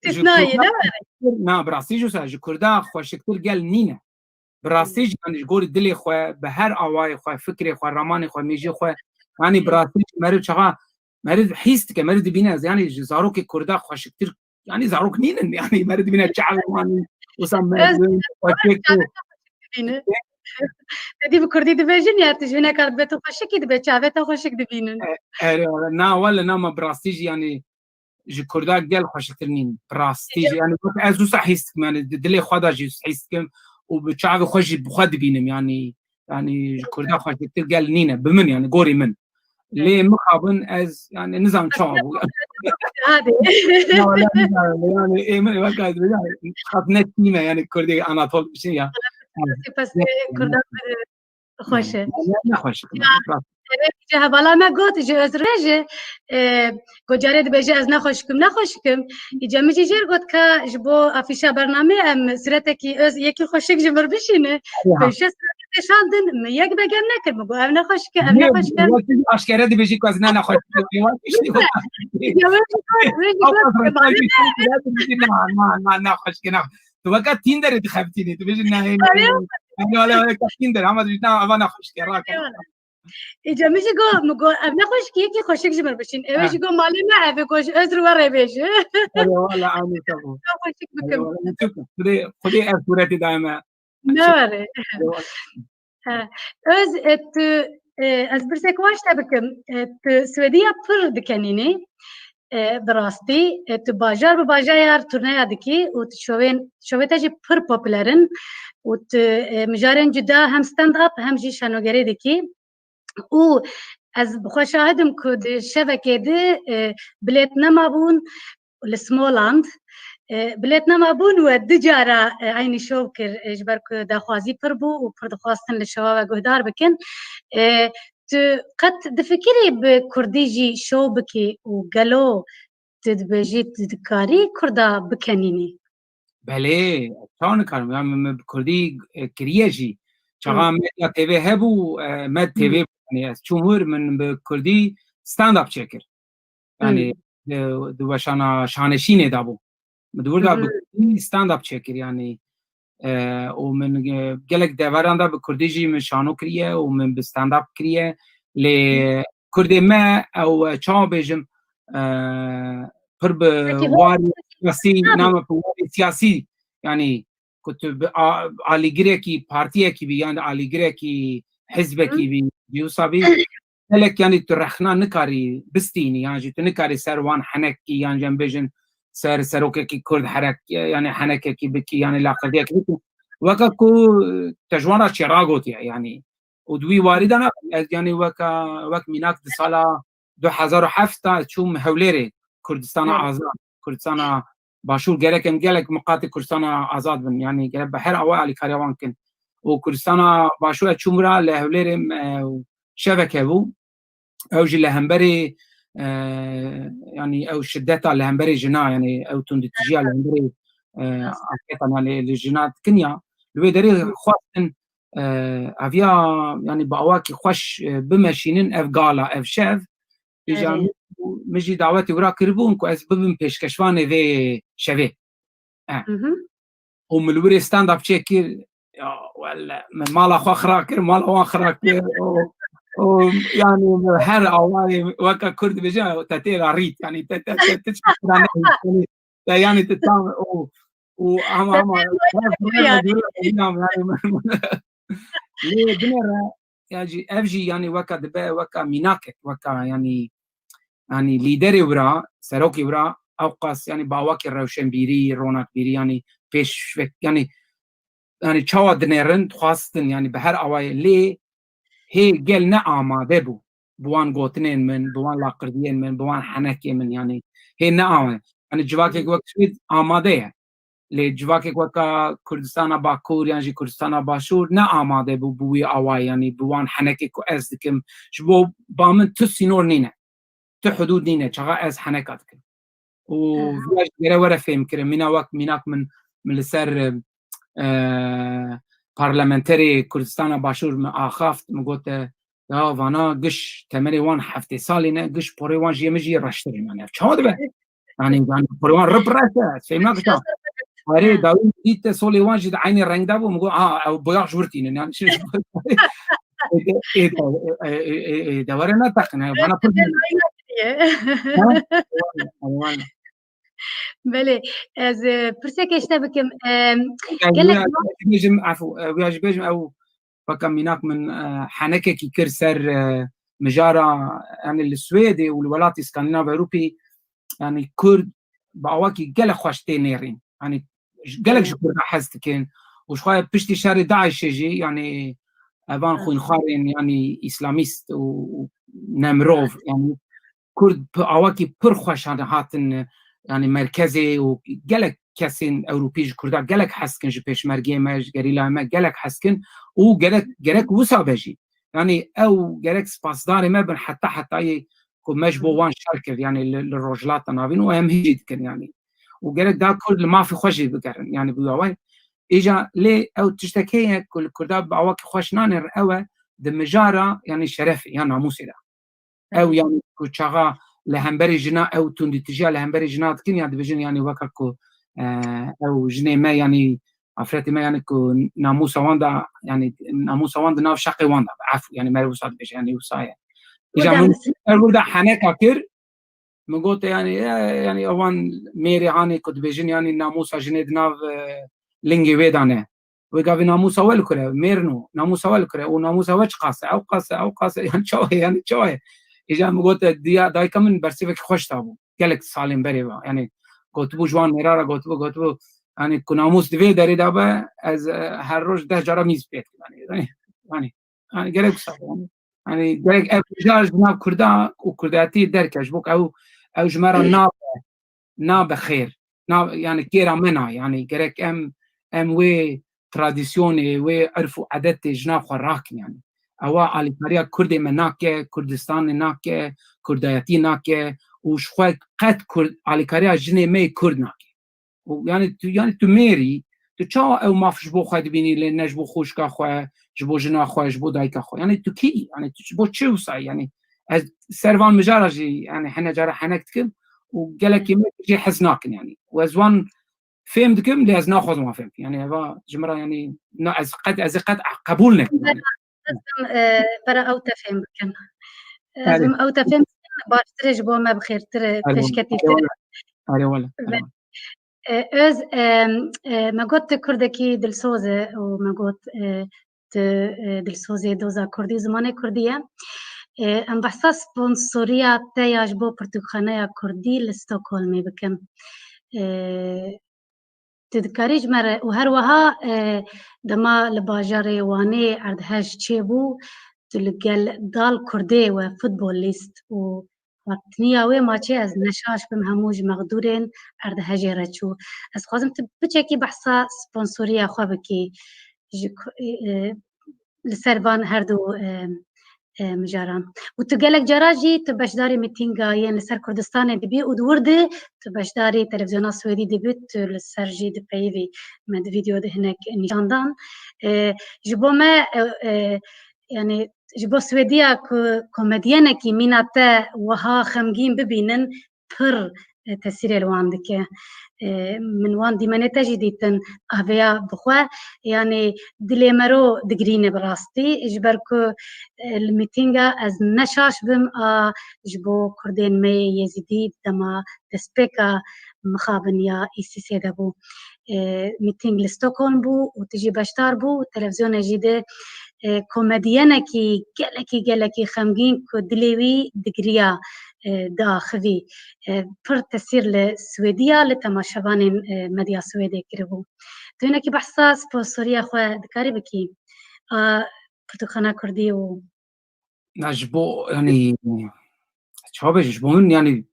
Îstîsnayî, ne were? Na, bi rastî jî wisa, ji Kurda xweşiktir gel nîne. Bi rastî jî, yanî ji gorî dilê xwe, bi her awayê xwe, fikrê xwe, ramanê xwe, mêjê xwe, yanî bi rastî jî meriv çaxa, meriv hîs dike, meriv dibîne, ez, yanî ji zarokê Kurda xweşiktir, yanî zarok nînin, yanî meriv dibîne çavê wan, wisa mezin, xweşik. Dibîne. Te dî bi Kurdî dibêjin ya, tu ji hineka dibe tu xweşikî dibe, çavê te xweşik dibînin. E, erê, na, wele, na, ma bi rastî jî, yanî ji Kurda gel xweşiktir nîn. Bi rastî jî, yanî, wek ez wisa hîs dikim, yanî, di dilê xwe de jî hîs dikim û bi çavê xwe jî bi xwe dibînim, yanî, yanî, ji Kurda xweşiktir gel nîne, bi min, yanî, gorî min. Lê mixabin ez, yanî, nizam çawa bû. Hadi. Ya, wala, nizam, yanî, ê min, wek ez, yanî, xat ne tîme, yanî, Kurdê Anatol bir şey ya. Pes, e, Kurda, e, Xweş e. Ne, ne, ne xweş e. Ya, evet, îca hevala me got, ji Ozribê jî, e, got carê dibêje ez nexweşik im, nexweşik im. Îca min jî jêr got ka ji bo afîşa bernamê em suretekî Oz-, yekî xweşik ji vir bişîne. Ya. Pêşe suret kêşandin, min yek begem nekir, min got, "Ev nexweşik e, ev nexweşik e." Aşkere dibêjî ku ez ne nexweşik im. Wê tiştî wê jî got, wê jî got, "Na, na, na, nexweşik e, ne." Tu weke Tinderê dixebitînî, tu bêjî, "Ne, ne, ne." Wala, wala, wala, Tinder, ama dibêjî, "Na, eva nexweşik e, rake." Îca min jî got, min got, "Ev ne xweşikî, yekî xweşik ji min bişîn." Ew jî got, "Malê me ev e, got, ji ez û we rê bêje." Wala, anî, tamam. Xweşik bikim. Xwedê, Xwedê ev sûretî daye me. Ne were. He. Öz, e, tu, e, ez pirsek waş te bikim. E, tu Swêdiya pir dikenînî. E, bi rastî, e, tu bajar bi bajar turneya dikî û tu şovên, şovê te jî pir popüler in û tu, e, mijarên cuda hem stand-up hem jî şanogerî dikî. Û ez bi xwe şahid im ku di şevekê di, e, bilêt nemabûn li Smoland. E, bilêt nemabûn we du cara, e, eynî şov kir, e, ji ber ku daxwazî pir bû û pir dixwastin li şeva we guhdar bikin. E, tu qet difikirî bi kurdî jî şov bikî û gelo tu dibêjî tu dikarî kurda bikenînî? Belê, çawa nikarim? Ya min, min bi kurdî, e, kiriye jî. Çaxa Medya T V hebû, e, Med T V bû. Yanî ez çûm wir, min bi kurdî stand-up çêkir. Yanî di, di weşana Şaneşînê de bû. Min di wir de bi kurdî stand-up çêkir, yanî, e, û min, e, gelek deveran de bi kurdî jî min şano kiriye û min bi stand-up kiriye. Lê kurdê me ew, e, çawa bêjim, e, pir bi warî siyasî, nama bi warî siyasî, yanî ku tu bi a-, alîgirekî, partiyekî bî, yan alîgirekî hizbekî bî, dîwsa bî, gelek, yanî tu rexna nikarî bistînî, yan jî tu nikarî ser wan henekî, yan jî em bêjin ser serokekî kurd herek, yanî henekekî bikî, yanî laqirdiyekî bikî. Weke ku te ji wan re çê ragotiye, yanî. Û di wî warî de ne, ez, yanî weke, wek mînak di sala du hezar û heft de çûm Hewlêrê, Kurdistana Azad, Kurdistana Başûr gerek em gelek miqatê Kurdistana Azad bin. Yanî gerek bi her awa alîkariya wan kin. Û Kurdistana Başûr ez çûm wira li Hewlêrê, e, şeveke bû. Ew jî li hemberê, e, yanî ew şideta li hemberê jina, yanî ew tundîtijiya li hemberê, e, afretan, yanî li jina dikin ya. Li wê derê xwestin, e, eviya, yanî bi awakî xweş, e, bimeşînin ev gala, ev şev. Îja min jî dawetê wira kiribûn ku ez bibim pêşkeşvanê vê şevê. E. Û min li wir ê stand-up çêkir, ya welle, min mala xwe xira kir, mala wan xira kir. Û, û, yanî min her awayê weke kurd dibêje, te tê ra rît, yanî te, te, te, te çi xira nehît, yanî te, yanî te tam û, û ama, ama, yanî, lê binêre, ya jî, ev jî, yanî, weka dibe, weka mînakek, weka, yanî, yanî, lîderê wira, serokê wira, ewqas, yanî, bi awakî rewşenbîrî, ronakbîrî, yanî, pêş ve-, yanî, yanî, çawa dinêrin, dixwastin, yanî, bi her awayê lê hê gel ne amade bû bi wan gotinên min, bi wan laqirdiyên min, bi wan henekê min, yanî, hê ne amade. Yanî, civakek wek Swêd amade ye. Lê civakek weka Kurdistana Bakur yan jî Kurdistana Başûr ne amade bû bi wî awayî, yanî bi wan henekê ku ez dikim. Ji bo ba min tu sînor nîne, tu hudûd nîne, çaxa ez heneka dikim. Û viya jî gere were fêhmkirin. Mîna wek mînak min, min li ser, e, parlamenterê Kurdistana Başûr min axaft, min gote, ya vana giş temenê wan heftê salî ne, giş porê wan jî yê min jî yê reştir in. Yanî ev çawa dibe? Yanî, yanî porê wan rip reş e, ez fêm nakim. Erê, dawî dît te solê wan jî di eynî reng de bû, min got, "A, ew boyax ji wir tînin." Yanî, ê, ê, ê, de were neteqin, he, bana pir. Belê, ez, e, pirseke ji te bikim. Em, gelek, ez bêjim, efû, e, ya jî bêjim, ew weke mînak min, e, henekekî kir ser, e, mijara, yanî li Swêdê û li welatî Skandinav Ewropî, yanî Kurd bi awakî gelek xweş tê nêrîn. Yanî gelek ji Kurda hez dikin. Û ji xwe piştî şerê DAIŞê jî, yanî evan xwînxwarên, yanî îslamîst û, û nemirov, yanî Kurd bi awakî pir xweş, yanî hatin, yanî merkezê û gelek kesên Ewropî ji Kurda gelek hez dikin, ji pêşmergeyê me, ji gerîlayê me gelek hez dikin û gerek, gerek wisa be jî. Yanî ew gerek spasdarê me bin heta hetayê ku me ji bo wan şer kir, yanî li, li Rojhilata Navîn û em hîn jî dikin, yanî. Û gerek da Kurd li mafê xwe jî bigerin, yanî bi awayî. Îca lê ew tiştek heye ku li Kurda bi awakî xweş nanêrin, ew e di mijara, yanî şerefê ya namûsê de. Ew, yanî ku çaxa li hemberî jina ew tundîtijiya li hemberî jina dikin, ya dibêjin, yanî weka ku, e, ew jinê me, yanî afretê me, yanî ku namûsa wan da, yanî namûsa wan di nav şeqê wan da be, efû, yanî meriv wisa dibêje, yanî wisa ye. Îca min ser wir de heneka kir, min got, yanî, e, yanî ewan mêrê hanê ku dibêjin, yanî namûsa jinê di nav, e, lingê wê de ne. Wê gavê namûsa we li kur e, mêrno, namûsa we li kur e, û namûsa we çiqas e, ew qas e, ew qas e, yanî çawa ye, yanî çawa ye? Îca min got, e, diya, dayika min bersivekî xweş dabû. Gelek salên berê ve, yanî gotibû ji wan mêra re gotibû, gotibû, yanî ku namûs di vê derê de be, ez, e, her roj deh cara mîz pê dikim, yanî, yanî, yanî, yanî gelek wisa, yanî, yanî gerek ev mijar ji nav Kurda û Kurdayetî derke, ji bo ku ew, ew ji me re nabe, nabe xêr. Na, yanî kêra me na, yanî gerek em, em wê tradisyonê, wê erf û edetê ji nav xwe rakin, yanî. Ewa alîkariya Kurdê me nake, Kurdistanê nake, Kurdayetî nake û ji xwe qet Kurd, alîkariya jinê me yê Kurd nake. Û yanî tu, yanî tu mêrî, tu çawa ew maf ji bo xwe dibînî, lê ne ji bo xwişka xwe, ji bo jina xwe, ji bo dayika xwe? Yanî tu kî yî? Yanî tu ji bo çi wisa yî? Yanî ez ser van mijara jî, yanî hene cara henek dikim û gelekî me jê hez nakin, yanî. Û ez wan fêm dikim, lê ez naxwazim wan fêm bikim. Yanî eva ji min re, yanî na ez qet, ez ê qet qebûl nekim, yanî. Ez ê, e, bera ew te fêm bikim. Ez Erê. ê ew te fêm bikim, baştir e ji bo me, bi xêrtir e, Erê, pêşketîtir e. Erê, wele. Erê, wele. E, Öz, e, e, me got tu kurdekî dilsoz e û me got, e, tu, e, dilsozê doza kurdî û zimanê kurdî ye. E, em behsa sponsoriya te ya ji bo pirtûkxaneya kurdî li Stockholmê bikim. E, tu dikarî ji me re û her wiha, e, dema li bajarê Wanê erdhej çêbû, tu li gel dal kurdê we futbolîst û hatiniya wê maçê ez ne şaş bim, hemû ji mexdûrên erdhejê re çû. Ez xwazim tu piçekî behsa sponsoriya xwe bikî ji ku-, e, e, li ser van her du, e, e, mijaran. Û tu gelek cara jî tu beşdarî mîtînga yên li ser Kurdistanê dibî û di wir de tu beşdarî televîzyona Swêdî dibî, tu li ser jî dipeyivî, me di vîdeo de hinek nîşan dan. E, ji bo me, e, e, yanî ji bo Swêdiya ku komedyenekî mîna te wiha xemgîn bibînin, pir, e, tesîrê li wan dike. E, min wan dîmenê te jî dîtin, qehveya bi xwe, yanî dilê mero digirîne bi rastî, ji ber ku, e, li mîtînga ez ne şaş bim a ji bo kurdên me yê Yezîdî dema destpêka mixabin ya Îsîsê de bû. E, mîtîng li Stockholm bû û tu jî beşdar bû, televîzyonê jî de, e, komedyenekî gelekî, gelekî xemgîn ku dilê wî digiriya, e, diaxivî. E, pir tesîr li Swêdiya, li temaşevanên, e, medya Swêdê kiribû. Tu hinekî behsa sponsoriya xwe dikarî bikî? A, pirtûkxana kurdî û Na ji bo, yanî, çawa bêjim, ji bo min, yanî,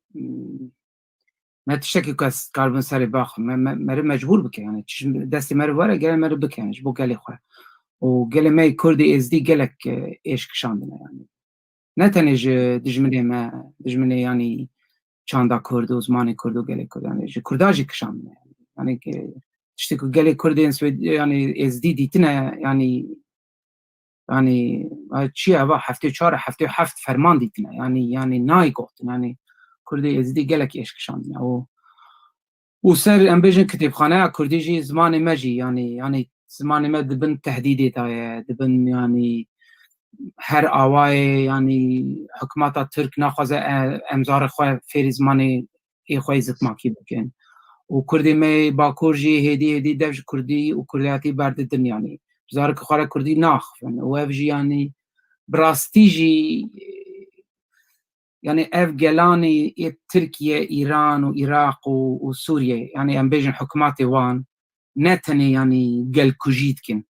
me tiştekî ku ez karibim serê baxim, me, me, meriv mecbûr bike, yanî, çi ji destê meriv were, gere meriv bike, yanî, ji bo gelê xwe. Û gelê me yê Kurdê Êzdî gelek, e, êş kişandine, yanî. Ne tenê ji dijminê me, dijminê, yanî, çanda Kurd û zimanê Kurd û gelê Kurd, yanî, ji Kurda jî kişandine, yanî. Yanî, ki, tiştê ku gelê Kurdên Swêd-, yanî, Êzdî dîtine, yanî, Yanî, a, çi ye, eva heftê çar, heftê heft ferman dîtine. Yanî, yanî nayê gotin. Yanî, Kurdê Êzidî gelek êş kişandine. Û, û ser, em bêjin, kitêbxaneya Kurdî jî zimanê me jî, yanî, yanî zimanê me di bin tehdîdê de ye, di bin, yanî, her awayê, yanî, hikûmeta Tirk naxwaze, e, em zarê xwe fêrî zimanê ê xwe yê zikmakî bikin. Û Kurdê me yê Bakur jî hêdî hêdî dev ji Kurdî û Kurdayetî berdidin, yanî zarokê xwe re Kurdî naxivin. Û ev jî, yanî, bi rastî jî, yanî ev gelanê yê Tirkiye, Îran û Iraq û, û Sûriye, yanî em bêjin hikûmetê wan, ne tenê, yanî, gelkujî dikin,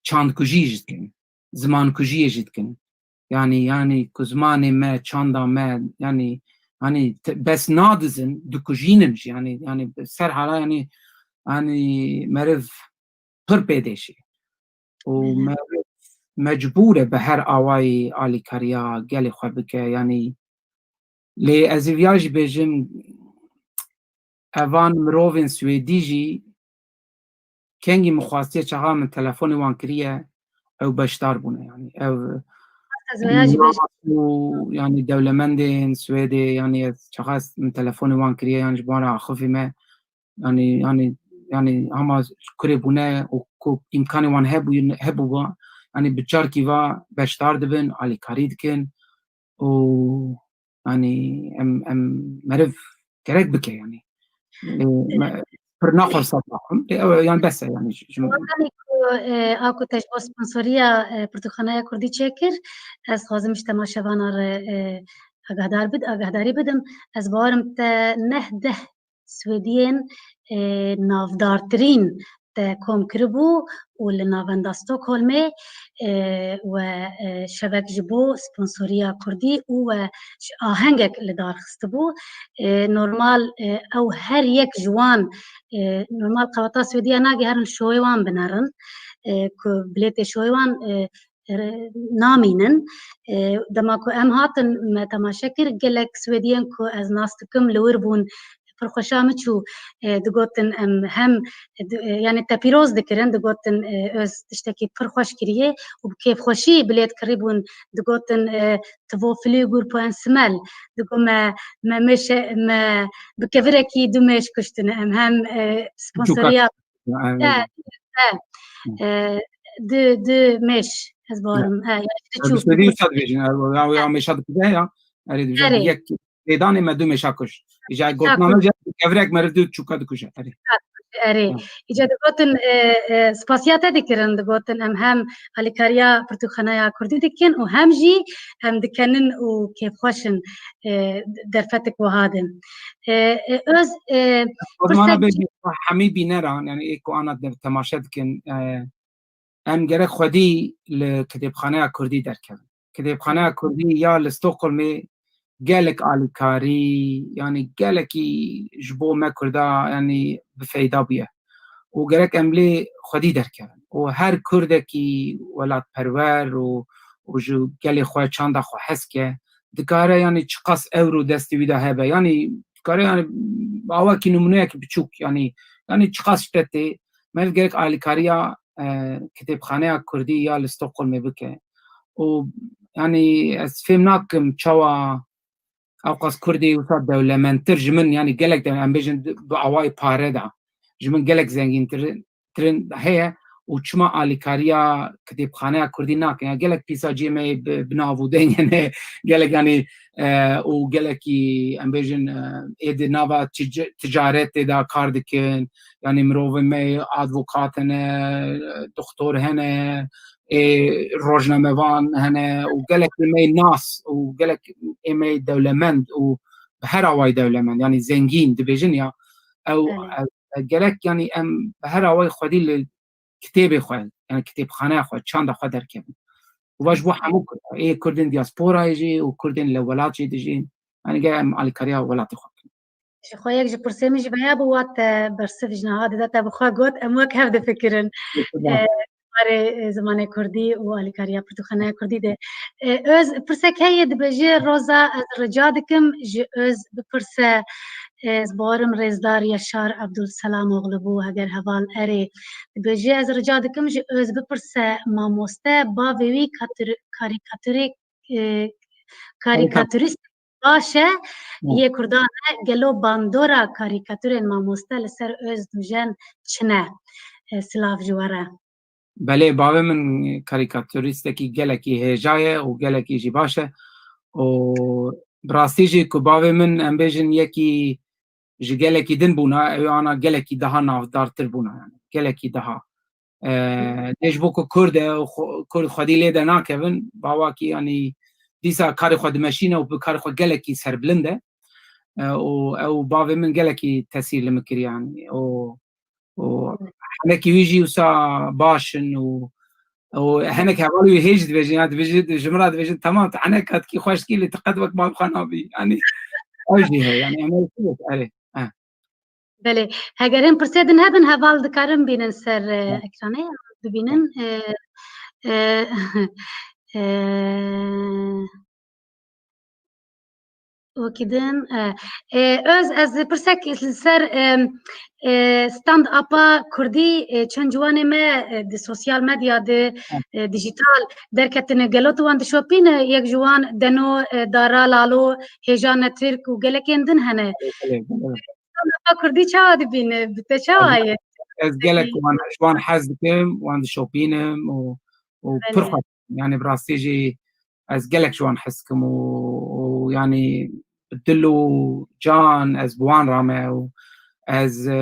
çandkujî jî dikin, zimankujiyê jî dikin. Yanî, yanî ku zimanê me, çanda me, yanî, yanî te-, bes nadizin, dikujînin jî. Yanî, yanî ser hala, yanî, yanî meriv pir pê dêşê. Û Hı hı. meriv mecbûr e bi her awayî alîkariya gelê xwe bike. Yanî, lê ez ê viya jî bêjim, evan mirovên Swêdî jî kengî min xwestiye çaxa min telefonê wan kiriye, ew beşdar bûne, yanî ew Ez vêya jî beş û yanî dewlemendên Swêdê, yanî ez çaxa min telefonê wan kiriye, yanî ji wan re axifî me, yanî yanî yanî hema kurê bûne û ku îmkanê wan hebû hebûba, yanî bi çarkî va beşdar dibin, alîkarî dikin û yanî em em meriv gerek bike yanî. Ê, me- pir naxwe ser naxwim. Ê, ew yanî bes e yanî ji ji min. Ku e, a ku te ji bo sponsoriya e, pirtûkxaneya Kurdî çêkir, ez xwazim ji temaşevana re e, agahdar bid, agahdarî bidim. Ez bawerim te neh deh Swêdiyên e, navdartirîn te kom kiribû û li navenda Stockholmê e, we e, şevek ji bo sponsoriya Kurdî û we ji ahengek li dar xistibû. E, normal e, ew her yek ji wan e, normal qeweta Swêdiya nagiherin şoyê wan binerin e, ku bilêtê şoyê wan e, re- namînin. E, dema ku em hatin me temaşe kir, gelek Swêdiyên ku ez nas dikim li wir bûn, pir xweşa min çû, e, digotin em hem e, di- e, yani te pîroz dikirin, digotin e, öz tiştekî pir xweş kiriye û bi kêfxweşî bilêt kirî bûn, digotin e, tivo filigur po en smel, digo me me mêşe me bi kevirekî du mêş kuştine em hem e, sponsoriya e, e, e, du, du mêş ez barim. E, yani Bi Swêdî wisa dibêjin, ya, ya mêşa dikuje ya. Erê dibêjin, erê, yek lêdanê me du mêşa kuş. Îca gotina me jî kevirek meriv du çûka dikuje. Erê. Erê. Îca digotin e, e, spasiya te dikirin, digotin em hem alîkariya pirtûkxaneya Kurdî dikin û hem jî em dikenin û kêfxweş in e, derfetik wiha din. E, e, öz e, Xwazim ana bêjim, hemî bîneran, yani ê ku ana de temaşe dikin, e, em gerek xwedî li kitêbxaneya Kurdî derkevin. Kitêbxaneya Kurdî ya li Stockholmê gelek alîkarî, yani gelekî ji bo me Kurda, yani bi feyda bûye. Û gerek em lê xwedî derkevin. Û her Kurdekî welatperwer û û ji gelê xwe, çanda xwe hez ke, dikare yani çiqas ewro destê wî de hebe. Yani dikare yani awakî nimûneyekî biçûk yani yani çiqas ştetê meriv gerek alîkariya e, kitêbxaneya Kurdî ya li Stockholmê bike. Û yani ez fêm nakim çawa ewqas Kurdê wisa dewlemendtir ji min, yani gelek de em bêjin bi awayê pare de ji min gelek zengîntir tirin heye û çima alîkariya kitêbxaneya Kurdî nakin? Ya gelek pîsaciyê me yê bi, bi nav û deng hene, gelek yani e, û gelekî em bêjin e, ê di nava tic- ticaretê de kar dikin, yani mirovên me yê advokat hene, doktor hene, ê rojnamevan hene û gelekî me yê nas û gelek ê me yê dewlemend û bi her awayî dewlemend, yani zengîn dibêjin ya, ew, ew gerek yani em bi her awayî xwedî li kitêbê xwe, yani kitêbxaneya xwe, çanda xwe derkevin. Û va ji bo hemû Kurd, ê Kurdên diasporayê jî û Kurdên li welat jî dijîn, yani gel em alîkariya welatê xwe bikin. Ji xwe yek ji pirsê min jî veya bû, wat te bersiv ji niha dide, te bi xwe got, em wek hev difikirin. Barê e, zimanê Kurdî û alîkariya pirtûkxaneya Kurdî de. E, Öz, pirsek heye dibêje, Roza, ez rica dikim ji Öz bipirse, e, ez bawerim rêzdar Yaşar Abdulselam oğlu bû, heger heval erê. Dibêje, ez rica dikim ji Öz bipirse, mamoste, bavê wî katir- karîkaturê e, karîkaturîst baş e, yê Kurdan e, gelo bandora karîkaturên mamoste li ser Öz Dujen çi ne? E, silav ji we re. Belê, bavê min karîkaturîstekî gelekî hêja ye û gelekî jî baş e. Û bi rastî jî ku bavê min, em bêjin, yekî ji gelekî din bûna, ew ana gelekî daha navdartir bûna, yani gelekî daha. E, dê ji bo ku Kurd e û xwe- Kurd xwedî lê de nakevin, bawakî, yanî dîsa karê xwe dimeşîne û bi karê xwe gelekî serbilind e. E, û ew bavê min gelekî tesîr li min kiriye, yanî û û henekî wî jî wisa baş in û û henek hevalê wî hêj dibêjin, ya dibêjin, ji min re dibêjin, temam, tu henek katkî xweş dikî, lê tu qet wek bavê xwe nabî. Yanî ew jî heye, yanî em ê erê. Belê. Heger hin pirsê din hebin, heval dikarin bînin ser e, ekranê, bibînin. E, e, e, Wekî din, e, e, Öz, ez pirsek li ser, e, e, stand-upa kurdî, e, çend ciwanê me, e, di sosyal medya, di, e, dijital derketine. Gelo tu wan dişopîne? Yek ji wan Deno, e, Dara, Lalo, Hêjane Tirk û gelekên din hene. Belê, belê, belê. Stand-upa kurdî çawa dibîne? Bi te çawa ye? Ez gelek wan, ji wan hez dikim, wan dişopînim û, û pir Belê. xweş, yani bi rastî jî ez gelek ji wan hez dikim û, û yani bi dil û can ez bi wan re me û ez, e,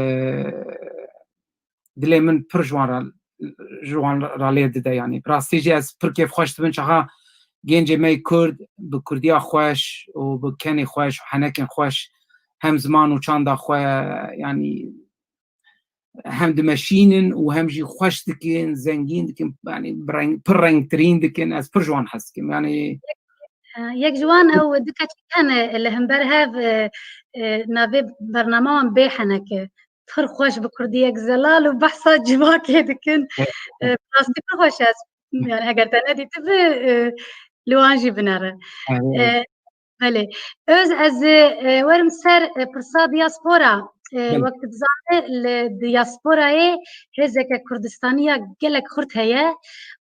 dilê min pir ji wan re, ji wan re lê dide yani. Bi rastî jî ez pir kêfxweş dibim çaxa gencê me yê kurd bi kurdiya xweş û bi kenê xweş û henekên xweş hem ziman û çanda xwe yani hem dimeşînin û hem jî xweş dikin, zengîn dikin, yani bi reng, pir rengtirîn dikin. Ez pir ji wan hez dikim. Yani E, yek ji wan ew du keçik hene li hember hev, e, e, navê bernama wan bê heneke. Pir xweş bi kurdiyek zelal û behsa civakê dikin. E, rastî pir xweş e. Ez, yani eger te nedîtibi, e, li wan jî binere. Evet. E, belê. Öz, ez, e, werim ser, e, pirsa diaspora. E, Belê. Wek tu dizanî, li diasporayê hêzeke Kurdistanî ya gelek xurt heye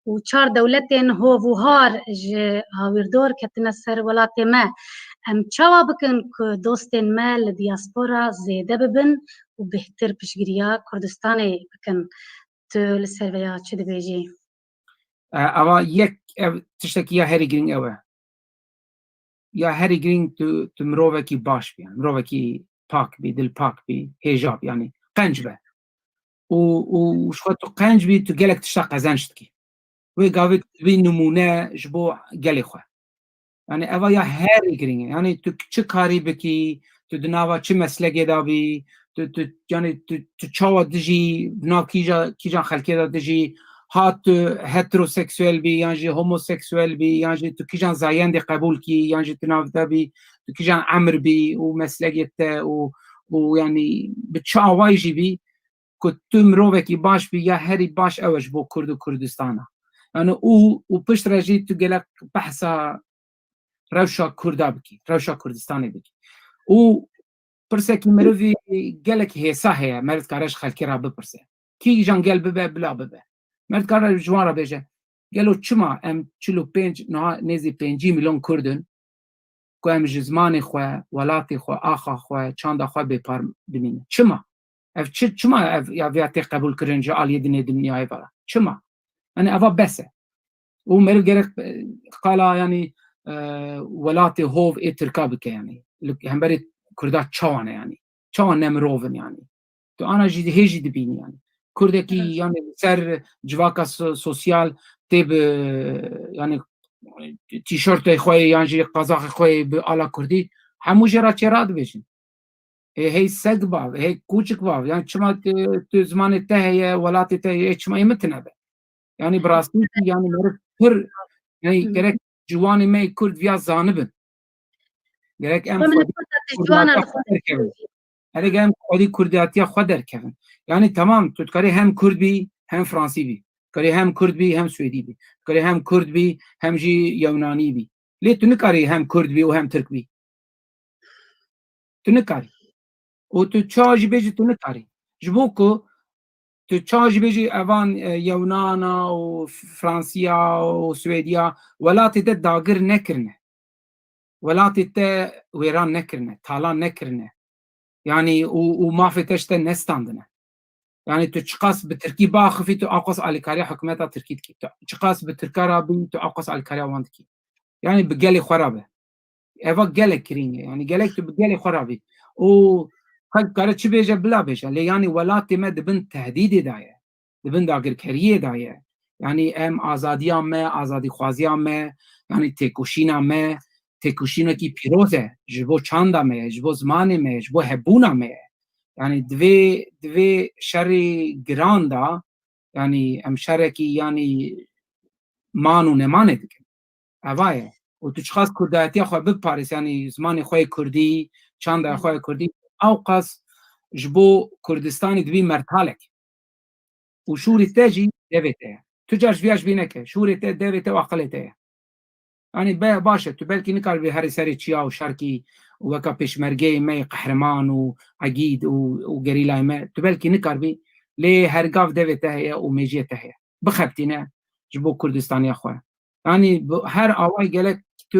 û çar dewletên hov û har ji hawîrdor ketine ser welatê me. Em çawa bikin ku dostên me li diaspora zêde bibin û bêhtir piştgiriya Kurdistanê bikin? Tu li ser vê ya çi dibêjî? E, ava yek, ev tiştekî ya herî girîng ew e. Ya herî girîng tu, tu mirovekî baş bî, yani mirovekî pak bî, dil pak bî, hêja bî, yani qenc be. Û, û ji xwe tu qenc bî, tu gelek tişta qezenc dikî. Wê gavê tu dibî nimûne ji bo gelê xwe. Yani eva ya herî girîng e. Yani tu çi karî bikî, tu di nava çi meslekê de bî, tu, tu, yani tu, tu çawa dijî, di nav kîja, kîjan xelkê de dijî, ha tu heteroseksuel bî, yan jî homoseksuel bî, yan jî tu kîjan zayendê qebûl kî, yan jî tu nav de bî, tu kîjan emir bî û meslekê te û, û yani bi çi awayî jî bî, ku tu mirovekî baş bî, ya herî baş ew e ji bo Kurd û Kurdistana. Yani û, û piştre jî tu gelek behsa rewşa Kurda bikî, rewşa Kurdistanê bikî. Û pirsekî merivî gelek hêsa heye, meriv dikare ji xelkê re bipirse. Kîjan gel bibe, bila bibe. Meriv dikare ji wan re bêje, gelo çima em çil û pênc, niha nêzî pêncî milyon Kurd in, ku em ji zimanê xwe, welatê xwe, axa xwe, çanda xwe bêpar dimînin? Çima? Ev çi, çima ev ya viya tê qebûl kirin ji aliyê dinê dinyayê ve? Çima? Yani eva bes e. Û meriv gerek, e, qala yani, e, welatê hov ê Tirka bike yani. Li hemberê Kurda çawa ne yani? Çawa ne mirov in yani? Tu ana jî hê jî dibînî yani. Kurdekî Evet. yani li ser civaka so-, sosyal tê bi, yani tîşortê xwe yan jî qazaxê xwe bi ala kurdî, hemû jê re çêra dibêjin. Ê hey seg bav, hey kûçik bav, yani çima tu, tu zimanê te heye, welatê te heye, çima ê min tine be? Yani bi rastî yani meriv pir, yani Hı. gerek ciwanê me yê Kurd viya zanibin. Gerek em Xwe min xwedî xwe te kurdiyatiya ciwana xwe derkevin. Erê, gerek em xwedî kurdiyatiya xwe derkevin. Yani tamam, tu dikarî hem Kurd bî, hem Fransî bî. Dikarî hem Kurd bî, hem Swêdî bî. Dikarî hem Kurd bî, hem jî Yewnanî bî. Lê tu nikarî hem Kurd bî û hem Tirk bî. Tu nikarî. Û tu çawa jî bêjî, tu nikarî. Ji bo ku tu çawa jî bêjî, evan, e, Yewnana û Fransiya û Swêdiya welatê te dagir nekirine. Welatê te wêran nekirine, talan nekirine. Yani û, û mafê te ji te nestandine. Yani tu çiqas bi tirkî biaxifî, tu aqas alîkariya hikûmeta tirkî dikî. Tu çiqas bi tirka re bî, tu aqas alîkariya wan dikî. Yani bi gelê xwe re be. Eva gelek girîng e. Yani gelek tu bi gelê xwe re bî. Û xelk kare çi bêje, bila bêje. Lê yani welatê me di bin tehdîdê de ye. Di bin dagirkeriyê de ye. Yani em azadiya me, azadîxwaziya me, yani têkoşîna me, têkoşînekî pîroz e ji bo çanda me ye, ji bo zimanê me ye, ji bo hebûna me ye. Yani di vê, di vê şerê giran de, yani em şerekî yani man û nemanê dikin. Eva ye. Û tu çiqas kurdayetiya xwe biparêz, yani zimanê xwe yê kurdî, çanda xwe yê kurdî, ewqas ji bo Kurdistanê dibî mertalek. Û şûrê te jî devê te ye. Tu car ji viya ji bîr neke. Şûrê te, devê te û aqilê te ye. Yanî be, baş e, tu belkî nikaribî herî serê çiya û şerkî û weka pêşmergeyê me yê qehreman û egîd û, û gerîlayê me, tu belkî nikaribî, lê hergav devê te heye û mêjiyê te heye. Bixebitîne ji bo Kurdistaniya xwe. Yanî bi her awayî gelek tu,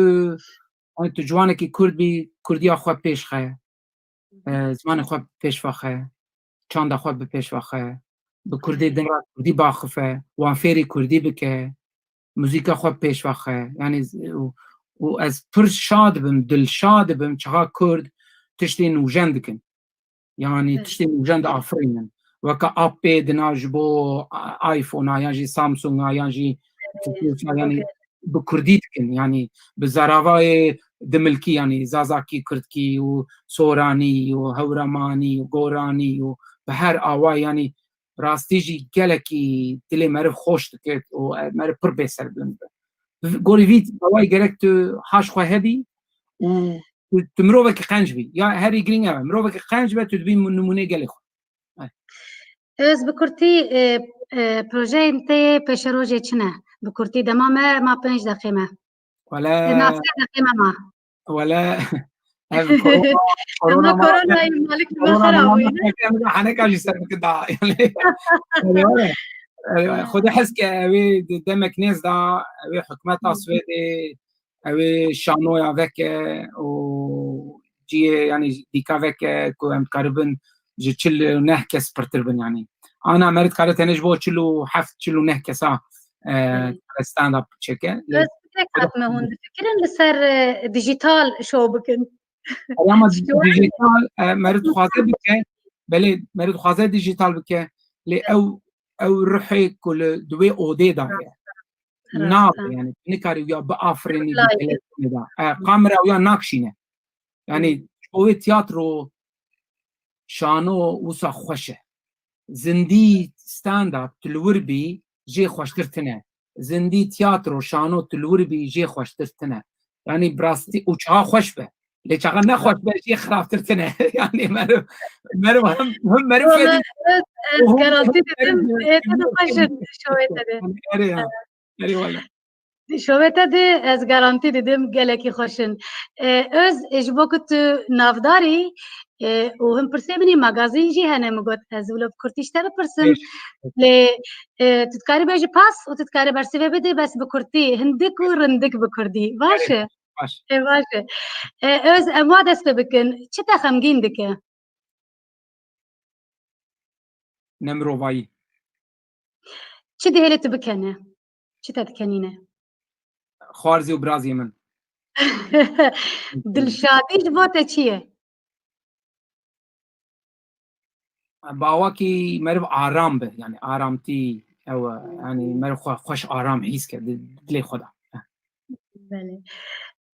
yanî tu ciwanekî Kurd bî, Kurdiya xwe pêş xe, e, zimanê xwe pêş vexe, çanda xwe bi pêş vexe, bi Kurdî din re Kurdî biaxife, wan fêrî Kurdî bike, muzîka xwe pêş vexe. Yanî z-, û, û ez pir şa dibim, dilşa dibim, çaxa Kurd tiştên nûjen dikin. Yanî Evet. tiştên nûjen diafirînin. Weke appê dina ji bo a-, iPhone-a, yan jî Samsung-a, yan jî Evet, Samsung-a, yanî okey. bi Kurdî dikin. Yanî bi zaravayê dimilkî, yanî Zazakî, Kurdkî û Soranî û Hewremanî û Goranî û bi her awayî, yanî rastî jî gelekî dilê meriv xweş dike û meriv pir bêserbilind dibe. Gorî vî awayî gerek tu haş xwe hebî û tu, tu mirovekî qenc bî. Ya herî girîng ev e. Mirovekî qenc be, tu dibî nimûneyê gelê xwe. Ez bi kurtî, e, e, projeyên te yê pêşerojê çi ne? Bi kurtî dema me ma pênc deqê me. Wele E, ma sê deqê me ma. Wele ev korona, korona Ama ma koronayê malik me korona xera ma bûyî. Haneka jî ser bikin da. Yani, yani, wele, yani, Xwedê hez ke ew ê di demek nêz da, ew ê hikûmeta Swêdê, ew ê şanoya veke û cihê, yani, dîka veke ku em dikaribin ji çil û neh kes pirtir bin, yani. Ana meriv dikare tenê ji bo çil û heft, çil û neh kesa, e, stand-up çêke. Lê Ez tek hat me hûn difikirin li ser, e, dijital show bikin. Ama Şiwan dijital, e, meriv dixwaze bike, belê meriv dixwaze dijital bike, lê ew, ew ruhê ku li di wê odê de ye. Rast e. Nabe, yani, nikarî ya biafirînî di Live. telefonê de. E, kamera ya nakşîne. Yani, Hmm. ji bo wê tiyatro şano wisa xweş e. Zindî stand-up tu li wir bî jê xweştir tine. Zindî tiyatro şano tu li wir bî jê xweştir tine. Yani bi rastî û çaxa xweş be. Lê çaxa nexweş be jê xirabtir tine. Yani meriv, meriv hem, hem meriv Valla fedî ez, ez û hem garantî meriv didim, fedî. Ê te de xweş in şovê te de. Erê ya. Erê wala. Şovê te de ez garantî didim gelekî xweş in. E, Öz, e, ji bo ku tu navdar î, e, û hin pirsê min î magazîn jî hene, min got ez wilo bi kurtî ji te bipirsim. Pêş. Lê, e, tu dikarî bêjî pas û tu dikarî bersivê bidî, bes bi kurtî, hindik û rindik bi kurdî. Baş e? Baş. E, baş e. E, Öz, em wa dest pê bikin. Çi te xemgîn dike? Ne mirovayî. Çi dihêlê tu bikene? Çi te dikenîne? Xwarzî û birazî min. Dilşadî ji bo te çi ye? Bi awakî meriv aram be, yani aramtî, ew e, yani meriv xwe xweş aram hîs ke di dilê xwe de. Belê.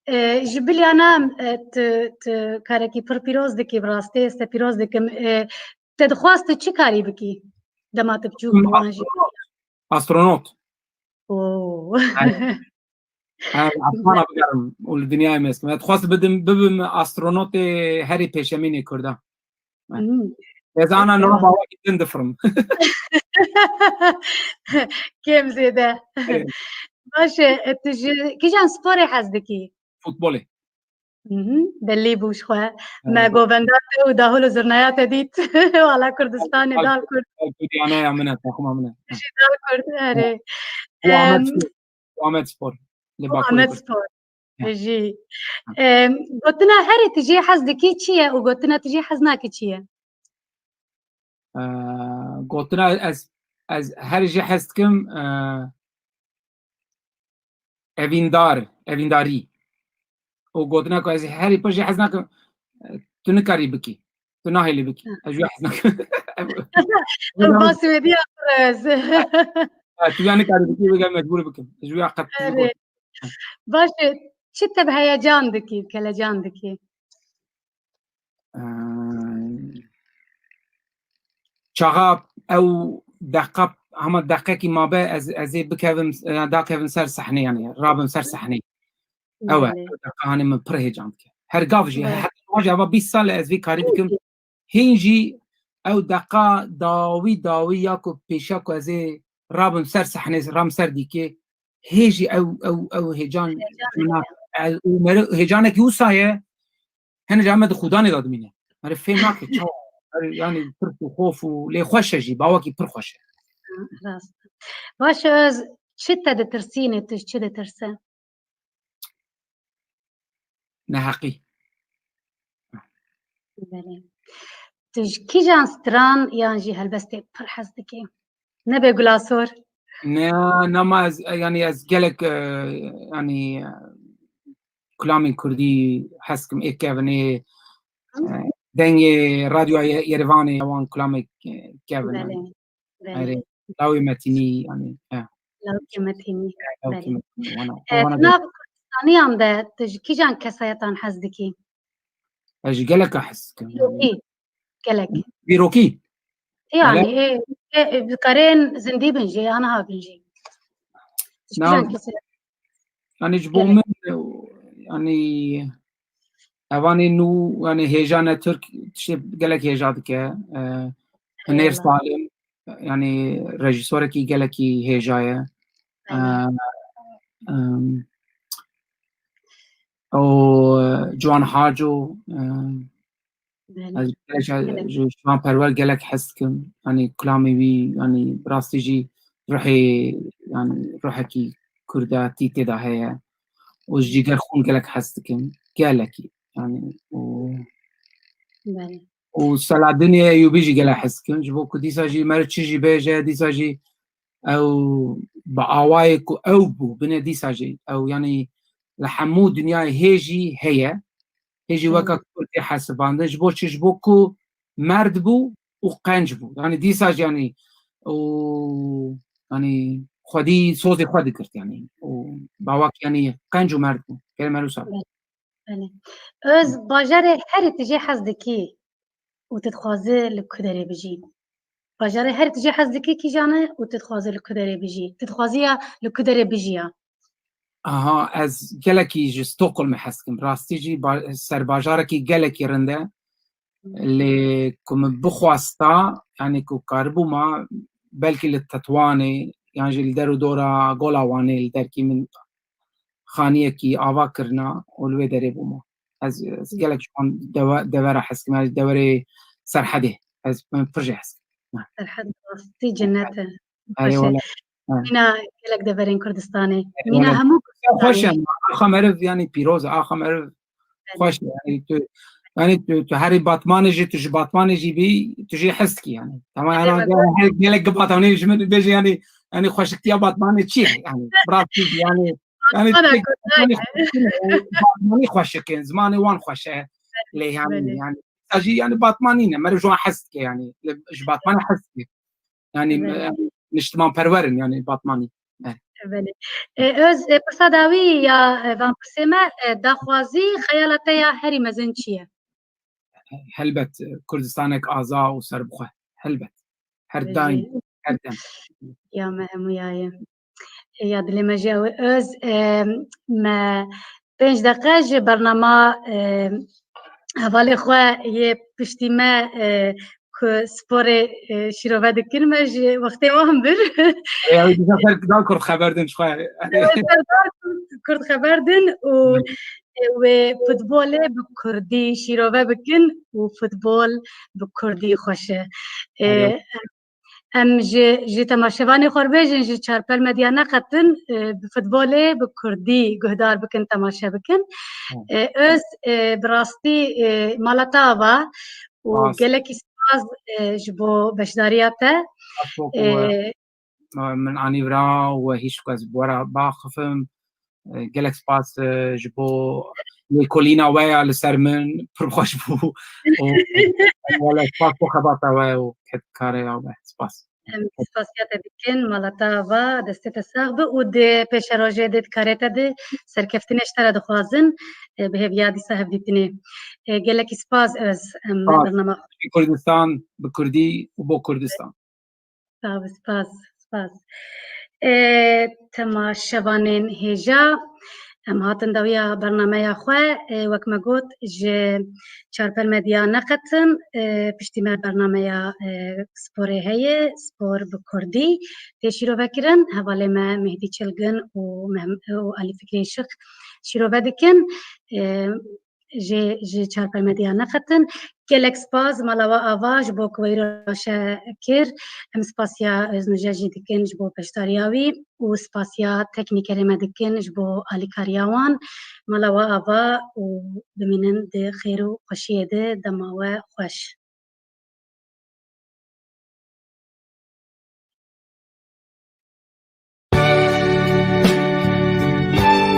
E, ji biliyana, e, tu, tu karekî pir pîroz dikî, bi rastî ez te pîroz dikim. E, te dixwast tu çi karî bikî? Dema tu biçûk bû, an jî Astronot. Oo. Ev, asmana bigerim û li dinyayê meskim. Ez dixwest bidim, bibim astronotê herî pêşemînê Kurda. Hmm. Ez ana niha bawerî din difirim. Kêm zêde. Evet. Baş e, tu ji kîjan sporê hez dikî? Futbolê. Mhm, belî bû ji xwe. Me Evet. govenda te û dahol û zirnaya te dît. Wala Kurdistanê, dal Kurd. Kurdiyaneya min e, takima min e. Ji dal Kurd, erê. Bu Ahmet Em, Spor. Bu Ahmet Spor. Li Bu Bakurê Ahmet Kurd. Spor. He. Jî. Em, gotina herê tu jê hez dikî çi ye û gotina tu jê hez nakî çi ye? Ee, gotina ez, ez her jê hez dikim, ee, evîndar, evîndarî. Û gotina ku ez herî pir jê hez nakim, ee, tu nikarî bikî. Tu nahêlî bikî. Ha. Ez jê hez nakim. Ba Swêdî ya ez. Ha, tu ya nikarî bikî, wê mecbûr bikim. Ez jê qet Erê. Baş e, çi te bi heyecan dikî, kelecan dikî? Ee, çaxa ew deqa, hema deqekî mabe ez, ez ê bikevim, e, dakevim ser sehnê, yani rabim ser sehnê. Ew e, Belê. Ew deqa hanê min pir heyecan dike. Her gav jî, Belê. Her gav jî, eva bîst sal e ez vî karî dikim. Hîn jî ew deqa dawî dawî ya ku pêşiya ku ez ê rabim ser sehnê, ram ser dîkê, hê jî ew, ew, ew hêcan, hêcan, e, û meriv hêcanekî wisa ye, hene ca me di xudanê de dimîne. Meriv fêm nake çawa. Meriv, yanî tirs û xof û lê xweş e jî, bawekî pir xweş e. Rast. Baş e, ez çi te ditirsîne, tu ji çi ditirse? Neheqî. Belê. Tu ji kîjan stran yan jî helbestê pir hez dikî? Nebe Gulasor. Ne, nema ez, yanî ez gelek, e, yanî, e, kulamên kurdî hez kim ê kevin ê, e, dengê radyoya Ye-, Yerevanê wan kulamê, e, kevin, yanî. Belê. Belê. Erê, lawê Metînî, yanî, he. Lawê Metînî. Lawê Metînî, wana, e, wana nav Kurdistaniyan de tu ji kîjan kesayetan hez dikî? Ez ji geleka hez dikim. Dîrokî. Gelek. Dîrokî. Yanî, gelek. Ê, ê, ê, dikarên zindî bin jî, aniha bin jî. Ji kîjan kesê? Yanî ji bo min, yanî evanê nû, yanî hêja ne Tirk, tiştê gelek hêja dike. E, Hunêr Salim, yanî rejîsorekî gelekî hêja ye. E, em, û Ciwan Haco, e, Belê. Ez gelek ji Şivan Perwer gelek hez dikim. Yanî kulamê wî, yanî bi rastî jî ruhê, yanî ruhekî kurdatî tê de heye. Û ji Cîgerxûn gelek hez dikim. Gelekî. Yanî û, belê, û Selahaddînê Eyûbî jî gelek hez dikim. Ji bo ku dîsa jî meriv çi jî bêje, dîsa jî ew bi awayê ku ew bû, binê dîsa jî ew, yanî li hemû dinyayê hê jî heye. Hê jî weka Kurd tê hesibandin. Ji bo çi? Ji bo ku merd bû û qenc bû. Yanî dîsa jî, yanî, û, yanî xwedî sozê xwe digirt, yanî. Û bawek, yanî qenc û merd bû. Pêr me wisa. Belê. Öz, bajarê herî tu jê hez dikî û tu dixwazî li ku derê bijî? Bajarê herî tu jê hez dikî kîjan e û tu dixwazî li ku derê bijî? Tu dixwazî ya li ku derê bijiya? Aha, ez gelekî ji Stockholmê hez dikim. Rastî jî ba-, serbajarekî gelekî rind e. Lê ku min bixwesta, yanî ku karibûma, belkî li Tetwanê, yan jî li der û dora Gola Wanê, li derkî min xaniyekî ava kirina û li wê derê bûma. Ez, ez gelek ji wan dewe-, devera hez dikim, ez deverê Serhedê, ez, min pir jê hez dikim. Serhed rastî cennet e. Erê, xweş e. Wele. Mîna gelek deverên Kurdistanê. Erê, mîna wele. Hemû Kurdistanê. Xweş e. Axa meriv, yanî pîroz e. Axa meriv, belê, xweş e. Yanî tu, yanî tu, tu herî Batmanê jî, tu ji Batmanê jî bî, tu jê hez dikî yanî. Tamam, yanî, erê, her gelek Batmanê ji min bêje yanî, yanî xweşiktiya Batmanê çi ye? Yanî, bi rastî jî yanî, yanî, Batmanê tek Kurdan Batmanî ye. Xweşik e, Batmanî xweşik e, zimanê wan xweş e. Belê, lê yanî, belê, yanî, sa jî yanî Batmanî ne, meriv ji wan hez dike yanî. Ji Batmanê hez dike. Yanî, belê, e, niştimanperwer in, yanî Batmanî. Belê. Belê. E, Öz, e, pirsa dawî ya, e, van pirsê me, e, daxwazî, xeyala te ya herî mezin çi ye? Helbet, e, Kurdistanek aza û serbixwe. Helbet. Her daîm, her dem. Ya me hemûya ye. E, ya dilê me jî ew e. Öz, e, me pênc deqe ji bernama, e, hevalê xwe yê piştî me, e, ku sporê, e, şîrove dikin, me ji wextê wan bir. Ê, ew dîsa ser dal kurt xeber din ji xwe. Ew ser dal kurt, kurt xeber din û, e, wê futbolê bi kurdî şîrove bikin û futbol bi kurdî xweş e. E, Erê. Em ji, ji temaşevanê xwe re bêjin, ji Çarpel Medya neqetin, e, bi futbolê bi kurdî guhdar bikin, temaşe bikin. Hı. E, Öz, e, bi rastî, e, mala te ava û, spas, gelekî spas, e, ji bo beşdariya te. Spas bo ku, e, e, min anî vira û hîç ku ez bi we re biaxifim. E, gelek spas, e, ji bo lêkolîna we ya li ser min, pir xweş bû. Û, e, wele spas bo xebata we û kedkarê ya we. Spas. Em spasiya te dikin, mala te ava, destê te sax be û di pêşerojê de, di karê te de serkeftinê ji te re dixwazin, e, bi hêviya dîsa hevdîtinê. E, gelekî spas Öz, em, spas. Bernama xwe. Kurdistan bi kurdî û bo Kurdistan. Spas, spas, spas. E, temaşevanên hêja, Em hatin dawiya bernameya xwe, e, wek me got, ji Çarper Medya neqetin, e, piştî me bernameya, e, sporê heye, spor bi kurdî tê şîrove kirin. Hevalê me Mehdî Çilgin û Mehm-, û Alî Fikrê Şix şîrove dikin. E, ji, ji Çarper Medya neqetin. Gelek spas, mala we ava ji bo ku weyro raşe kir. Em spasiya Öznuje jî dikin ji bo beşdariya wî û spasiya teknîkerê me dikin ji bo alîkariya wan. Mala we ava û bimînin di xêr û xweşiyê de, dema we xweş.